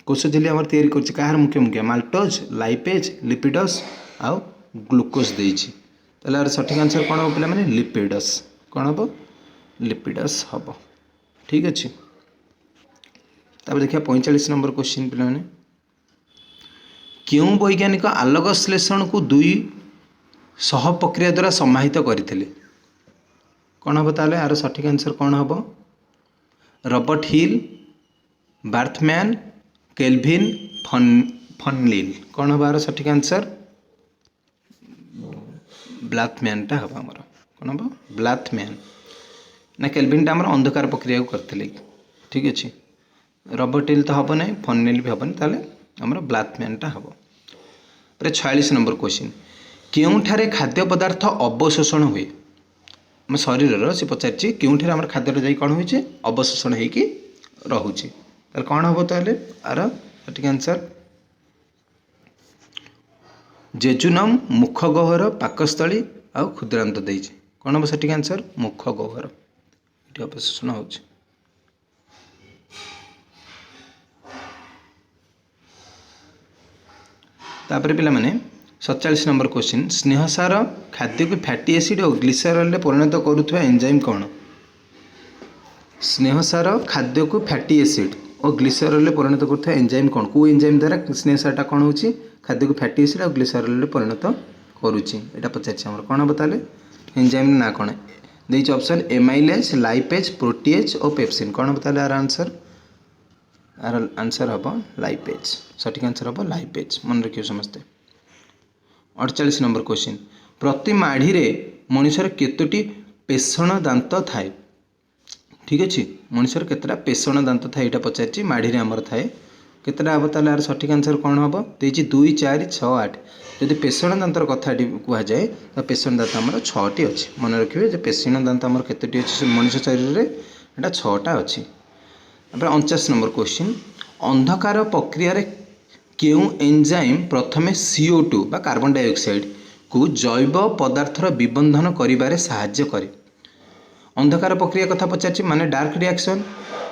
କୋଷ ଝିଲ୍ଲି ଆମର ତିଆରି କରୁଛି, କାହାର ମୁଖ୍ୟ ଭୂମିକା? ମାଲ୍ଟୋଜ୍, ଲାଇପେଜ୍, ଲିପିଡସ୍ ଆଉ ଗ୍ଲୁକୋଜ୍ ଦେଇଛି। ତାହେଲେ ଏହାର ସଠିକ୍ ଆନ୍ସର୍ କ'ଣ ହେବ ପିଲାମାନେ? ଲିପିଡସ୍। କ'ଣ ହେବ? ଲିପିଡସ୍ ହେବ। ଠିକ୍ ଅଛି। ତାପରେ ଦେଖିବା 45 ନମ୍ବର କ୍ୱେଶ୍ଚିନ୍ ପିଲାମାନେ। କେଉଁ ବୈଜ୍ଞାନିକ ଆଲୋକ ଶ୍ଲେଷଣକୁ ଦୁଇ ସହ ପ୍ରକ୍ରିୟା ଦ୍ୱାରା ସମାହିତ କରିଥିଲେ? କ'ଣ ହେବ ତାହେଲେ ଏହାର ସଠିକ୍ ଆନ୍ସର୍ କ'ଣ ହେବ? ରବର୍ଟ ହିଲ୍, ବାର୍ଥମ୍ୟାନ୍, କେଲଭିନ୍, ଫନଲିଲ୍। କ'ଣ ହେବ ଏହାର ସଠିକ୍ ଆନ୍ସର୍? ବ୍ଲାଥମ୍ୟାନ୍ଟା ହେବ ଆମର। କ'ଣ ହେବ? ବ୍ଲାଥମ୍ୟାନ୍ ନା କେଲଭିନ୍ଟା ଆମର ଅନ୍ଧକାର ପ୍ରକ୍ରିୟାକୁ କରିଥିଲେ। ଠିକ୍ ଅଛି। ରବର୍ଟ ହିଲ୍ ତ ହେବ ନାହିଁ, ଫନଲିଲ୍ ବି ହେବନି, ତାହେଲେ ଆମର ବ୍ଲାଥମ୍ୟାନ୍ଟା ହେବ। ପରେ 46 ନମ୍ବର କ୍ୱେଶ୍ଚିନ୍, କେଉଁଠାରେ ଖାଦ୍ୟ ପଦାର୍ଥ ଅବଶୋଷଣ ହୁଏ? ଆମ ଶରୀରର ସେ ପଚାରିଛି କେଉଁଠାରେ ଆମର ଖାଦ୍ୟଟା ଯାଇ କ'ଣ ହେଉଛି, ଅବଶୋଷଣ ହେଇକି ରହୁଛି। ତାହେଲେ କ'ଣ ହେବ ତାହେଲେ ଆର ସଠିକ୍ ଆନ୍ସର୍? ଜେଜୁନମ୍, ମୁଖ ଗହ୍ୱର, ପାକସ୍ଥଳୀ ଆଉ କ୍ଷୁଦ୍ରାନ୍ତ ଦେଇଛି। କ'ଣ ହେବ ସଠିକ୍ ଆନ୍ସର୍? ମୁଖ ଗହ୍ୱର, ଏଠି ଅବଶୋଷଣ ହେଉଛି। ତାପରେ ପିଲାମାନେ 47 ନମ୍ବର କ୍ୱେଶ୍ଚିନ୍, ସ୍ନେହସାର ଖାଦ୍ୟକୁ ଫ୍ୟାଟି ଏସିଡ୍ ଓ ଗ୍ଲିସରଲରେ ପରିଣତ କରୁଥିବା ଏନ୍ଜାଇମ୍ କ'ଣ? ସ୍ନେହସାର ଖାଦ୍ୟକୁ ଫ୍ୟାଟି ଏସିଡ୍ ଓ ଗ୍ଲିସରଲରେ ପରିଣତ କରୁଥିବା ଏନ୍ଜାଇମ୍ କ'ଣ? କେଉଁ ଏନ୍ଜାଇମ୍ ଦ୍ୱାରା ସ୍ନେହସାରଟା କ'ଣ ହେଉଛି, ଖାଦ୍ୟକୁ ଫ୍ୟାଟି ଏସିଡ୍ ଆଉ ଗ୍ଲିସରଲରେ ପରିଣତ କରୁଛି, ଏଇଟା ପଚାରିଛି ଆମର। କ'ଣ ହେବ ତାହେଲେ ଏନ୍ଜାଇମ୍ ନାଁ କ'ଣ ଦେଇଛି? ଅପସନ୍ ଏମାଇଲେଜ୍, ଲାଇପେଜ୍, ପ୍ରୋଟିଏଜ୍ ଓ ପେପସିନ୍। କ'ଣ ହେବ ତାହେଲେ ଆର ଆନ୍ସର୍? ଆର ଆନ୍ସର୍ ହେବ ଲାଇପେଜ୍। ସଠିକ୍ ଆନ୍ସର୍ ହେବ ଲାଇପେଜ୍, ମନେ ରଖିବ ସମସ୍ତେ। 48 ନମ୍ବର କ୍ୱେଶ୍ଚିନ୍, ପ୍ରତି ମାଢ଼ିରେ ମଣିଷର କେତୋଟି ପେଷଣ ଦାନ୍ତ ଥାଏ? ଠିକ୍ ଅଛି, ମଣିଷର କେତେଟା ପେଷଣ ଦାନ୍ତ ଥାଏ ଏଇଟା ପଚାରିଛି। ମାଢ଼ିରେ ଆମର ଥାଏ କେତେଟା ହେବ ତାହେଲେ ଆର ସଠିକ୍ ଆନ୍ସର୍ କ'ଣ ହେବ? ଦେଇଛି 2, 4, 6, 8। ଯଦି ପେଷଣ ଦାନ୍ତର କଥା ଏଠି କୁହାଯାଏ ତ ପେଷଣ ଦାନ୍ତ ଆମର 6ଟି ଅଛି। ମନେ ରଖିବେ ଯେ ପେଷଣ ଦାନ୍ତ ଆମର କେତୋଟି ଅଛି ମଣିଷ ଶରୀରରେ, ଏଇଟା 6ଟା ଅଛି। ତାପରେ 49 ନମ୍ବର କ୍ୱେଶ୍ଚିନ୍, ଅନ୍ଧକାର ପ୍ରକ୍ରିୟାରେ କେଉଁ ଏନ୍ଜାଇମ୍ ପ୍ରଥମେ CO2 ବା କାର୍ବନ ଡାଇଅକ୍ସାଇଡ଼କୁ ଜୈବ ପଦାର୍ଥର ବିବନ୍ଧନ କରିବାରେ ସାହାଯ୍ୟ କରେ? ଅନ୍ଧକାର ପ୍ରକ୍ରିୟା କଥା ପଚାରିଛି, ମାନେ ଡାର୍କ ରିଆକ୍ସନ୍।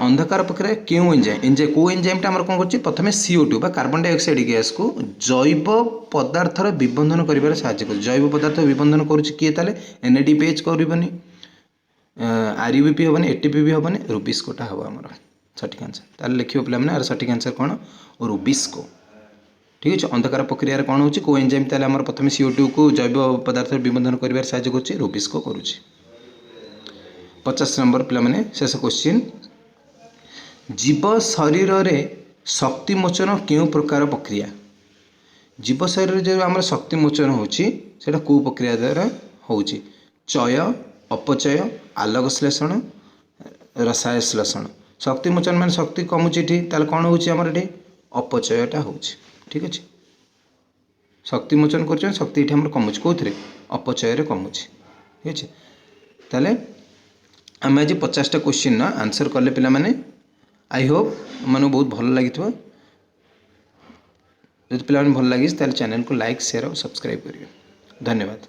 ଅନ୍ଧକାର ପ୍ରକ୍ରିୟାରେ କେଉଁ ଏନ୍ଜାଇମ୍, କେଉଁ ଏନ୍ଜାଇମ୍ଟା ଆମର କ'ଣ କରୁଛି? ପ୍ରଥମେ CO2 ବା କାର୍ବନ ଡାଇଅକ୍ସାଇଡ଼ ଗ୍ୟାସ୍କୁ ଜୈବ ପଦାର୍ଥର ବିବନ୍ଧନ କରିବାରେ ସାହାଯ୍ୟ କରୁଛି। ଜୈବ ପଦାର୍ଥ ବିବନ୍ଧନ କରୁଛି କିଏ ତାହେଲେ? NADPH କରିବନି, RUBP ହେବନି, ATP ବି ହେବନି, ରୁବିସ୍କୋଟା ହେବ ଆମର ସଠିକ୍ ଆନ୍ସର୍। ତାହେଲେ ଲେଖିବ ପିଲାମାନେ ଆର ସଠିକ୍ ଆନ୍ସର୍ କ'ଣ? ରୁବିସ୍କୋ। ଠିକ୍ ଅଛି। ଅନ୍ଧକାର ପ୍ରକ୍ରିୟାରେ କ'ଣ ହେଉଛି, କେଉଁ ଏନ୍ଜାଇମ୍ ତାହେଲେ ଆମର ପ୍ରଥମେ CO2କୁ ଜୈବ ପଦାର୍ଥର ବିବନ୍ଧନ କରିବାରେ ସାହାଯ୍ୟ କରୁଛି? ରୁବିସ୍କୋ କରୁଛି। 50 ନମ୍ବର ପିଲାମାନେ ଶେଷ କ୍ୱେଶ୍ଚିନ୍, ଜୀବ ଶରୀରରେ ଶକ୍ତି ମୋଚନ କେଉଁ ପ୍ରକାର ପ୍ରକ୍ରିୟା? ଜୀବ ଶରୀରରେ ଯେଉଁ ଆମର ଶକ୍ତି ମୋଚନ ହେଉଛି ସେଇଟା କେଉଁ ପ୍ରକ୍ରିୟା ଦ୍ୱାରା ହେଉଛି? ଚୟ, ଅପଚୟ, ଆଲୋକ ଶ୍ଲେଷଣ, ରସାୟନ ଶ୍ଲେଷଣ। ଶକ୍ତି ମୋଚନ ମାନେ ଶକ୍ତି କମୁଛି ଏଠି, ତାହେଲେ କ'ଣ ହେଉଛି ଆମର ଏଠି? ଅପଚୟଟା ହେଉଛି। ଠିକ୍ ଅଛି, ଶକ୍ତି ମୋଚନ କରୁଛନ୍ତି, ଶକ୍ତି ଏଠି ଆମର କମୁଛି, କେଉଁଥିରେ? ଅପଚୟରେ କମୁଛି। ଠିକ୍ ଅଛି, ତାହେଲେ ଆମେ ଆଜି 50ଟା କ୍ୱେଶ୍ଚିନ୍ର ଆନ୍ସର୍ କଲେ ପିଲାମାନେ। I Hope ଆମମାନଙ୍କୁ ବହୁତ ଭଲ ଲାଗିଥିବ। ଯଦି ପିଲାମାନେ ଭଲ ଲାଗିଛି ତାହେଲେ ଚ୍ୟାନେଲକୁ ଲାଇକ୍, ସେୟାର ଆଉ ସବସ୍କ୍ରାଇବ୍ କରିବେ। ଧନ୍ୟବାଦ।